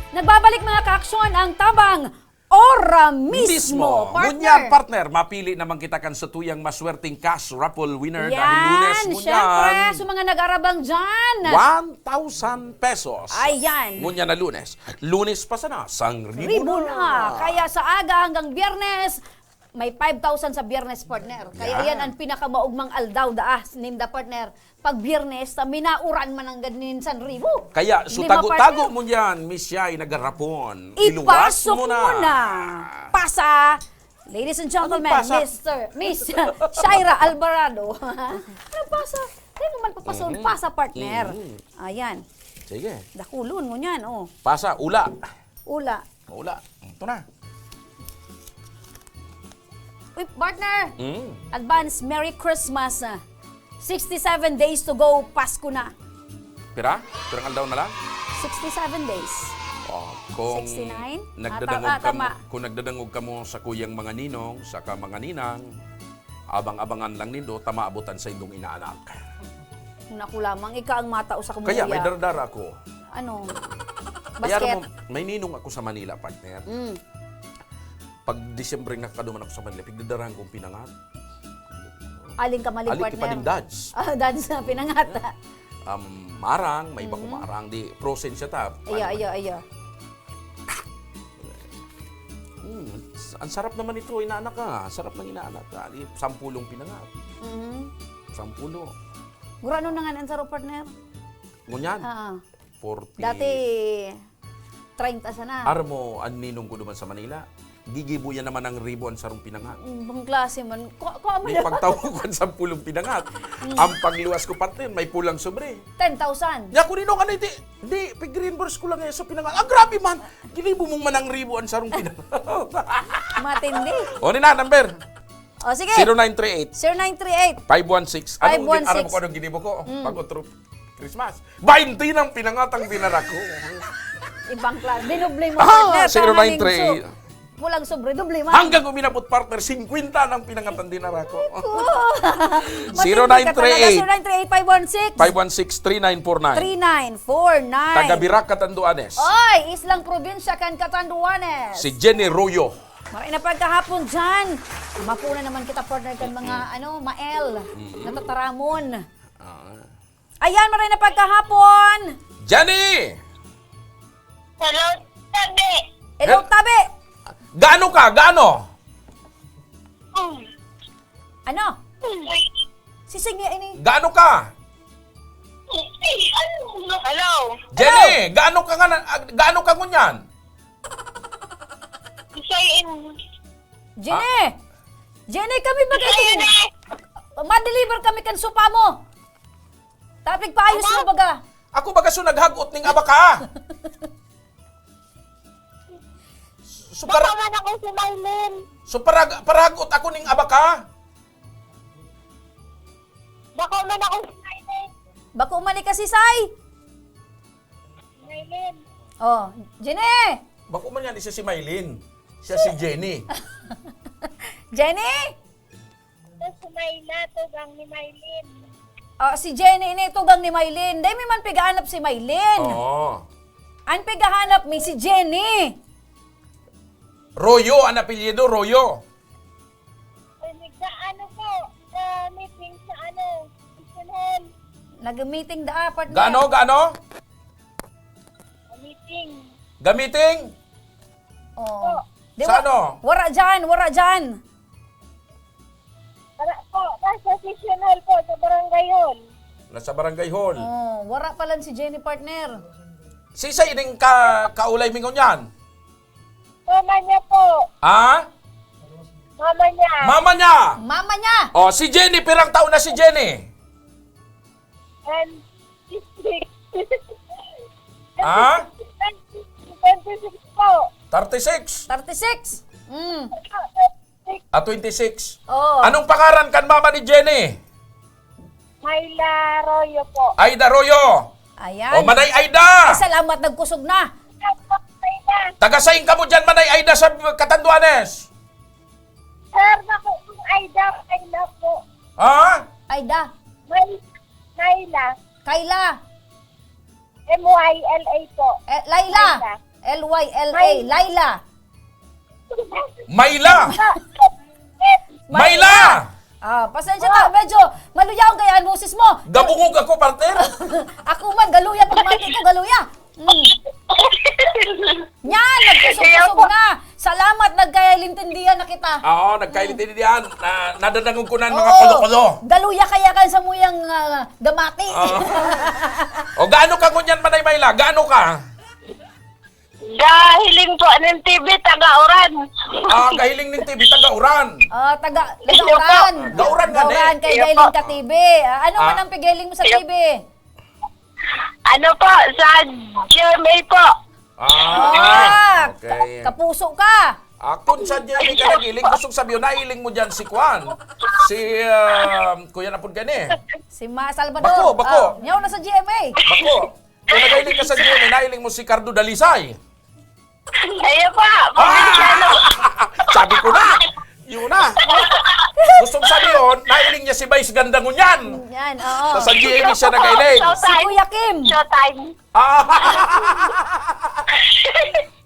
Nagbabalik, mga kaaksyon, ang Tabang Ora Mismo, Mismo. Partner. Ngunyan, partner, mapili naman kita kan satuyang maswerteng cash raffle winner dahil Lunes ngunyan. Yan, syempre, sa mga nag-arabang dyan. One thousand pesos. Ayan. Ngunyan na Lunes. Lunes pa sana, sang ribo Ribo na. na. Kaya sa aga hanggang Biyernes, may five thousand sa Biyernes, partner. Kaya Yan. yan ang pinakamaugmang aldaw daa, ninda, partner. Pag Biyernes, sa minauran man ang ganyan san ribo. Kaya, so Di ba, tago-tago partner? mo yan, Miss Shai Nagarapon. Iluwas Ipasok mo na. mo na. Pasa, ladies and gentlemen, Anong pasa? Mister, Miss Shaira Alvarado. Anong pasa? Di mo man papason, Mhm. pasa, partner. Mhm. Ayan. Sige. Dakulon mo niyan, oh. Pasa, ula. Ula. Ula. Ito na. Uy, partner! Mm. Advance Merry Christmas, ah. Sixty-seven days to go, Pasko na. Pira? Pirang aldaw na lang? Sixty-seven days. Oh, kung Sixty-nine? nagdadangog Ah, ta-, ah, kamo, tama. kung nagdadangog kamo sakuyang mga ninong, saka mga ninang, abang-abangan lang nindo, ta maabot an saindong inaanak. Naku lamang, ika ang matao sa Kaya may komunidad. dardara ako. Ano? Kaya alam Basket? mo, may ninong ako sa Manila, partner. Mm. Pag Disyembre, nakakaduman ako sa Manila, pigdadarahan kong pinangat. Aling ka mali, Ali, partner? kipading dads. Ah, dads na pinangat. Um, marang, may iba Mhm. kong marang, di, frozen siya ta. Aya, Ano? aya, aya. Hmm, ang sarap naman ito, inaanak ka. Sarap ng inaanak ka. Di, sampulong pinangat. Mhm. Sampulo. Gurano na nga ang saro, partner? Ngunyan? Ah. Forty. Dati, treinta sana. Aram mo, an ninong ko duman sa Manila, gigibo yan naman ng ribo an sarong pinangat. Mm, bang klase man. Ko, ko, May ano? pagtawo ko an sampulong pinangat. Mm. Ang pagluwas ko, partner, may pulang sobre. Ten thousand. Nya, kung nino ka na iti, di, pig-reimburse ko lang ngayon sa pinangat. Ah, grabe man! Ginibo mong manang ribo an sarong pinangat. Matindi. O, ni na, number. O, sige. Zero nine three eight. Zero nine three eight. Five one six. Ano, Five one six. Alam mo kung anong ginibo ko? Mm. Pag-otro Christmas. Baynte nang pinangatang dinara ko. Ibang klase. Dinubli mo, Ah, partner, zero nine three. tanganing su-, pulang sobre, dubli man. Hanggang uminabot, partner, singkwenta nang pinangatan dinara ko. Matindi ka talaga. Zero nine three eight. Zero nine three eight, five one six. Five one six, three nine four nine. Three nine four nine. Taga Virac, Catanduanes. Oy, islang probinsya kan Catanduanes. Si Jenny Royo. Maray na pagkahapon dyan. Mapuna naman kita, partner, kan mga, Mm-mm. ano, mael, Mm-mm. natataramon. Ah. Ayan, maray na pagkahapon. Jenny! Hello, Tabi! Hello, Hel-, Tabi! Gaano ka? Gaano? Mm. Ano? Mm. Sisig niya ini. Gaano ka? Hello. Jenny, Hello. gaano ka nga na, ah, gaano ka ngunyan? Isay in. Jenny! Ha? Jenny, kami ba Isay kayo? in eh. Ma-deliver kami kan sopa mo. Tapig paayos Ama? mo baga. Ako baga so naghag-ot ning abaka. So, Baka para, man ako si Marlene. so parag-, parag-ot ako ning abaka. Bako man ako si Marlene. Bako man ni kasisay. Marlene. Oh, Jenny! Bako man yan, isa si Mylene. Siya si Jenny. Jenny? Ito si Myla, tugang ni Mylene. Oh, si Jenny ini, tugang ni Mylene. Dai mi man pigahanap si Mylene. Oo. An pigahanap mi si Jenny. Royo an apelyido, Royo. Ay, nagda-, ano po, sa meeting sa ano, Mission Hall. Nag-meeting da, partner. Gaano, gaano? Meeting. Gamiting? Oo. Po. Di Sa wa-, ano? Wara dyan, wara dyan. Wara po, nasa session hall po, sa barangay hall. Nasa barangay hall. Oh, wara pa lang si Jenny, partner. Sisay ining ka-, kaulay mi ngunyan? Mama niya po. Ha? Mama niya. Mama niya? Mama niya. Oh, si Jenny, pirang taon na si Jenny? And Ha? Twenty-six po. Thirty-six? Thirty-six? Mm. Ah, twenty-six. Oh. Anong pangaran kan mama ni Jenny? Myla Arroyo po. Aida Arroyo. Ayan. O, Manay Aida. Ay, salamat, nagkusog na. Myla. Taga sain kamo dyan, Manay Aida, sa Catanduanes? Sir, naku, kung Aida, Myla po. Ha? Aida. May-, Myla. Kayla. M Y L A po. Eh, Laila. Myla. L Y L A. May- Laila. Mayla! Mayla! Ah, pasensya na, medyo maluyaw ang gaya ang boses mo. Gabungog ako, partner. Ako man, galuya, pag mati ko, galuya. Mm. Yan, nagkusog-kusog Kaya po. na. Salamat, nagkaintindihan na kita. Oo, nagkaintindihan. Na, nadadangog ko na ang mga Oo. kulo-kulo. Galuya kaya kan sa muyang, ah, gamati. Oo. O, gaano ka ngunyan, Manay Myla? Gaano ka? Gahiling po nin T V, taga Oran. Ah, gahiling nin T V, taga Oran. Ah, taga, taga Iyo po. Oran. Gaoran ka, Gaoran, ne? kay Iyo gahiling po. ka T V. Ah, ano Ah. man ang pigahiling mo sa Iyo. T V? Ano po, sa G M A po. Ah, Ah, okay. ka-, kapuso ka. Ah, kung sa G M A ka nagiling, gustong sabihin, nailing mo dyan si Kwan. Si, ah, Kuya Napod ka ni. Si Ma Salvador. Bako, bako. Ah, yaw na sa G M A. Bako. Kung nagailing ka sa G M A, nailing mo si Cardo Dalisay. Ayun po, Ah! Provinciano. Sabi ko na. Yun na. Gustong sabi yun, nailing niya si Vice Ganda ngunyan. Yan, oo. Sa, sa G M A siya nagailing. Si Showtime. Kuya Kim. Showtime. Ah.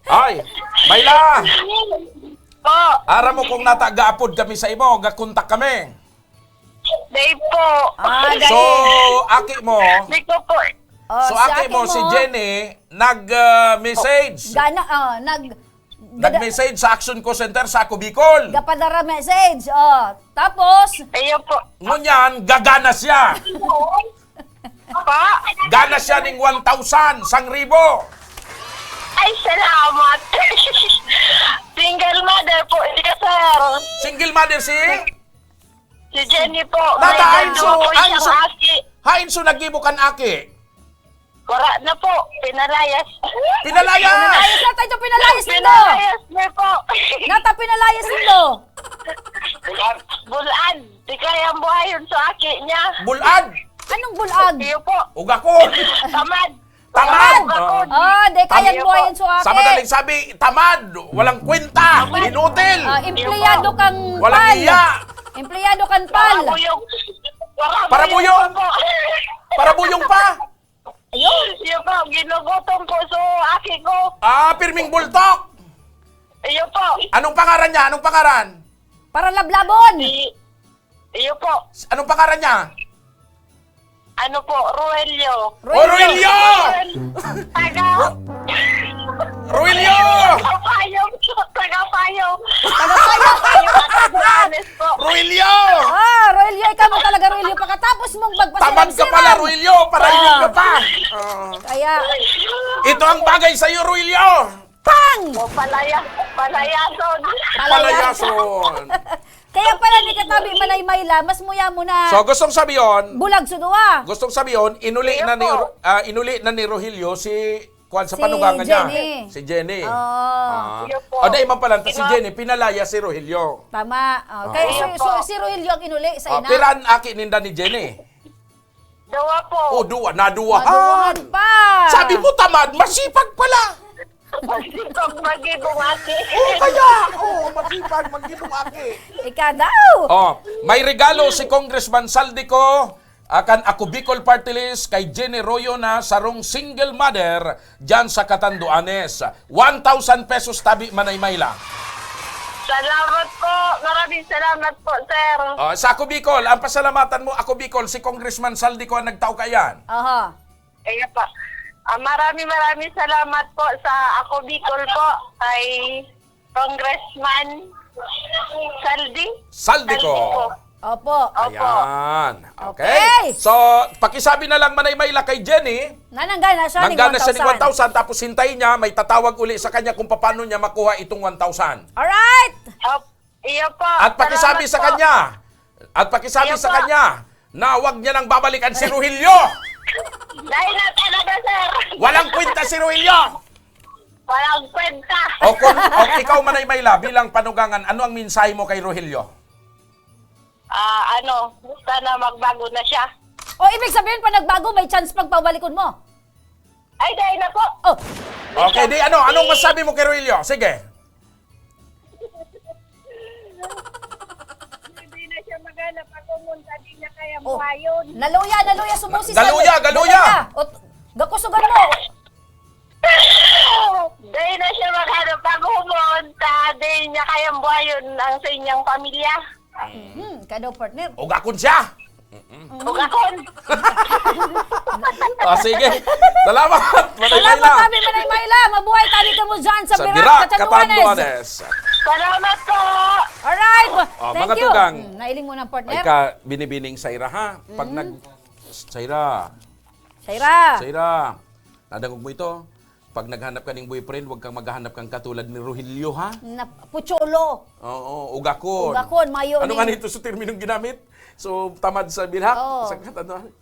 Ay, Myla. Po. Aram mo kung nata-, gaapod kami sa imo, gakontak kami. Dave po. Ah, So, dahil aki mo, Di ko po. Oh, so, si aki aki mo, si mo. Jenny, nag, ah, message. Gana, oh, nag, Nag-message sa Action Call Center sa Ako Bicol. Gapadara message, oh. Tapos? Ayun po. Ngunyan, gagana siya. Po? Gana siya ning one thousand, sangribo. Ay, salamat. Single mother po siya, sir. Single mother si? Si Jenny po. Nata, May hain so, dalawa po hain siyang so, aki. hain so naggibo kan aki? Wala na po. Pinalayas. Pinalayas! Pinalayas na tayo, pinalayas nindo! Pinalayas niya po. Nata pinalayas nindo! Bulan. Di kayang buhayon sa aki niya. Bulad! Anong bulag? Iyo po. Ug ako? Tamad. Tamad! Tamad! Oh, di kayang Iyo po. buhayon sa aki. Sa madaling sabi, tamad, walang kwenta, Tamad. inutil. Ah, empleyado kang Walang pal. iya. Empleyado kang pal. Parabuyong. Parabuyong. Parabuyong po. Parabuyong pa. Ayun. Iyo po, ginugutom po so aki ko. Ah, pirming bultok. Iyo po. Anong pangaran niya? Anong pangaran? Paralablabon. Si, iyo po. S-, anong pangaran niya? Ano po, Roelio. Oh, Roelio! Roelio! Taga Roelio! Taga Payong. Taga Payong. Taga Payong. Taga Payong. Roelio! Ah, Roelio, ikaw mo talaga, Roelio. Pagkatapos mong magpasiring-siring. Tamad ka pala, Roelio. Parayong Ah. ka pa. Oo. Kaya Ito ang bagay sa'yo, Roelio. Pang! O, palaya-, palayason. Palayason. Palayason. Kaya pala ni katabi Manay Myla, mas muya mo na So, gustong sabihin, bulag sa duwa. gustong sabihin, inuli Iyo na ni po. Ro-, ah, inuli na ni Rogelio si Kuan sa Si panugangan niya. Jenny. Si Jenny. Oo. Ah. Iyo po. O, dahil man pala, si Ino- Jenny, pinalaya si Rogelio. Tama. Oh, Ah. kaya Iyo si, po. si, si Rogelio ang inuli sa Ah, ina. Pira an aki ninda ni Jenny? Duwa po. Oh, duwa. Naduwahan. Naduwahan pa. Sabi mo, tamad. Masipag pala. Masipag magibong aki. Oo, kaya! Oo, masipag magibong aki. Ika daw! Oh, may regalo si Congressman Saldico, ah, kan Ako Bicol Party List kay Jenny Royo na sarong single mother dyan sa Catanduanes. One thousand pesos tabi, Manay Myla. Salamat po. Maraming salamat po, sir. Oh, sa Ako Bicol, ang pasalamatan mo, Ako Bicol, si Congressman Saldico ang nagtao kaiyan. Aha. Kaya po. Ah, maraming, maraming salamat po sa Ako Bicol po kay Congressman Saldi. Saldico. Saldico. Opo. Opo. Ayan. Okay. Okay. So, pakisabi na lang, Manay Myla, kay Jenny. Nananggal na siya ning Nanggal na siya ning one thousand. One thousand, tapos hintayin niya, may tatawag uli sa kanya kung paano niya makuha itong one thousand. Alright! Op-, iyo po. At pakisabi Salamat sa po. Kanya, at pakisabi Iyo sa po. Kanya, na wag niya nang babalikan si Rogelio. Dahil na talaga, sir. Walang kwenta si Rogelio. Walang kwenta. O kung, o ikaw, Manay Myla, bilang panugangan, ano ang mensahe mo kay Rogelio? Ah, ano, sana magbago na siya. O, ibig sabihin, pag nagbago, may chance pang pabalikon mo? Ay, dahil na po. Oh. Okay, di ano, anong masabi mo kay Rogelio? Sige. Hindi na siya maghanap ako, mun, sabi niya kaya Oh. buhayon. Naluya, naluya, sumusi sa Galuya, galuya. Galuya. O, gakusugan mo. Dahil na siya maghanap ako, mun, sabi niya kaya buhayon ang sa inyong pamilya. Hmm, kado, partner. Ugakon siya. Ugakon. Ah, sige. Salamat, Manay Salamat, Myla. Tabi, Manay Myla. Mabuhay tabi kamo dyan sa Sa Virac, Virac, Catanduanes. Catanduanes. Salamat po. Alright. Oh, Thank mga you. Tugang. Hmm, nailing mo ng partner. Ay ka, binibining sa ira, ha? Pag Mm. nag-, sa ira. Sa ira. Sa ira. Nadangog mo ito? Pag naghanap ka ning boyfriend, wag kang maghahanap kang katulad ni Rogelio, ha? Na, pucholo. Oo, ugakon. Ugakon, mayo Ano ni nga nito sa terminong ginamit? So, tamad sa bilhak? Oo. Sa katanuan?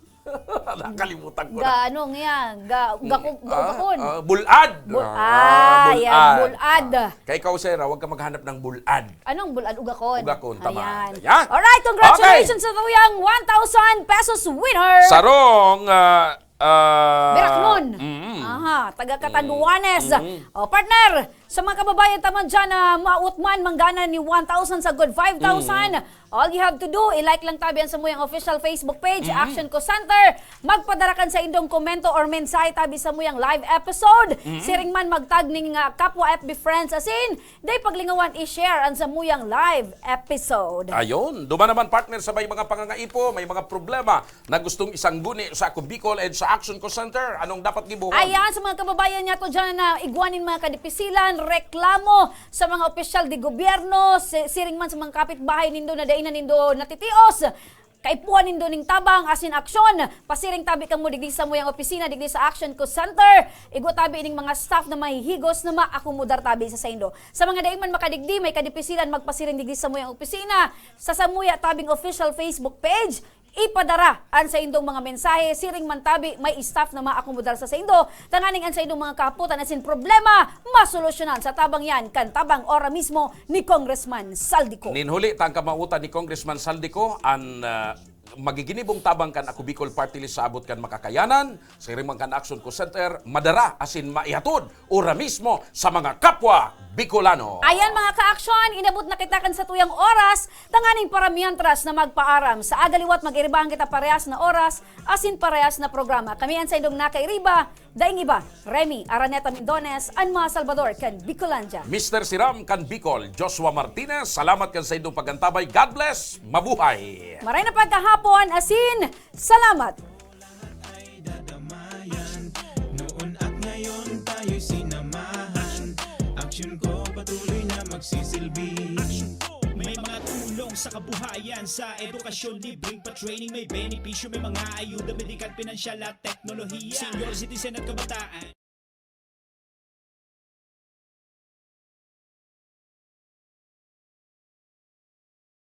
Nakalimutan ko na. Ga, ano nga yan? Ga, Mm, gaku-, ah, gaugakon. Ah, bulad. Bu-, Ah, ah, yan, bulad. bulad. Ah. Kaya ikaw, sir, ah, wag ka maghanap ng bulad. Anong bulad? Ugakon. Ugakon, tama. Ayan. Ayan. Alright, congratulations Okay. sa tuyang one thousand pesos winner. Sarong, ah, Ah, Biraknon. mm. Aha, taga Catanduanes. Mm. O, partner, sa mga kababayan taman dyan na mautman, manggana ni one thousand sa good five thousand, Mm. all you have to do, i-like lang tabi ang samuyang official Facebook page, Mm. Action Co Center. Magpadara kan sa indong komento or mensahe tabi samuyang live episode. Mm. Siring man magtag ning, ah, kapwa F B friends asin, dai paglingawan i-share ang samuyang live episode. Ayon, duman naman, partner, sa may mga pangangaipo, may mga problema, na gustong isangguni sa Ako Bicol and sa Action Co Center, anong dapat gibohon? Ayan, sa mga kababayan niya to dyan na igwa nin mga kadipisilan, reklamo sa mga opisyal de gobyerno, si-, siring man sa mga kapitbahay nindo na dai na nindo natitios, kaipuhan nindo ning tabang asin aksyon, pasiring tabi kamo digdi sa samuyang opisina, digdi sa Action Co Center. Igwa tabi ining mga staff na mahihigos na maakomodar tabi sa saindo. Sa mga dai man makadigdi, may kadipisilan, magpasiring digdi sa samuyang opisina, sa samuya tabing official Facebook page, ipadara an saindong mga mensahe, siring man tabi, may staff na maakomodar sa saindo, tanganing an saindong mga kahapotan asin problema masolusyonan sa tabang yan kan tabang ora mismo ni Congressman Saldico. Nin huli, ta an kamautan ni Congressman Saldico, an, ah, magiginibong tabang kan Ako Bicol Party List sa abot kan makakayanan, siring man kan Action Co Center, madara asin maihatod ora mismo sa mga kapwa Bicolano. Ayan, mga ka-action, inabot na kita kan satuyang oras, tanganing para mientras na magpaaram. Sa aga liwat, mag-iribahan kita parehas na oras, asin parehas na programa. Kami an saindong nakairiba, daing iba, Remy Araneta Mindones, an mga Salvador kan Bicolandia. Mister Siram kan Bicol, Joshua Martinez, salamat kan saindong pag-antabay. God bless, mabuhay! Maray na pagkahapon, asin salamat! Lahat ay dadamayan. Noon at ngayon tayo'y sinamahan. Action Co patuloy na magsisilbi. Action Co. May mga tulong sa kabuhayan, sa edukasyon, libreng pa-training, may benepisyo, may mga ayuda, medikal, pinansyal at teknolohiya. Senior citizen at kabataan.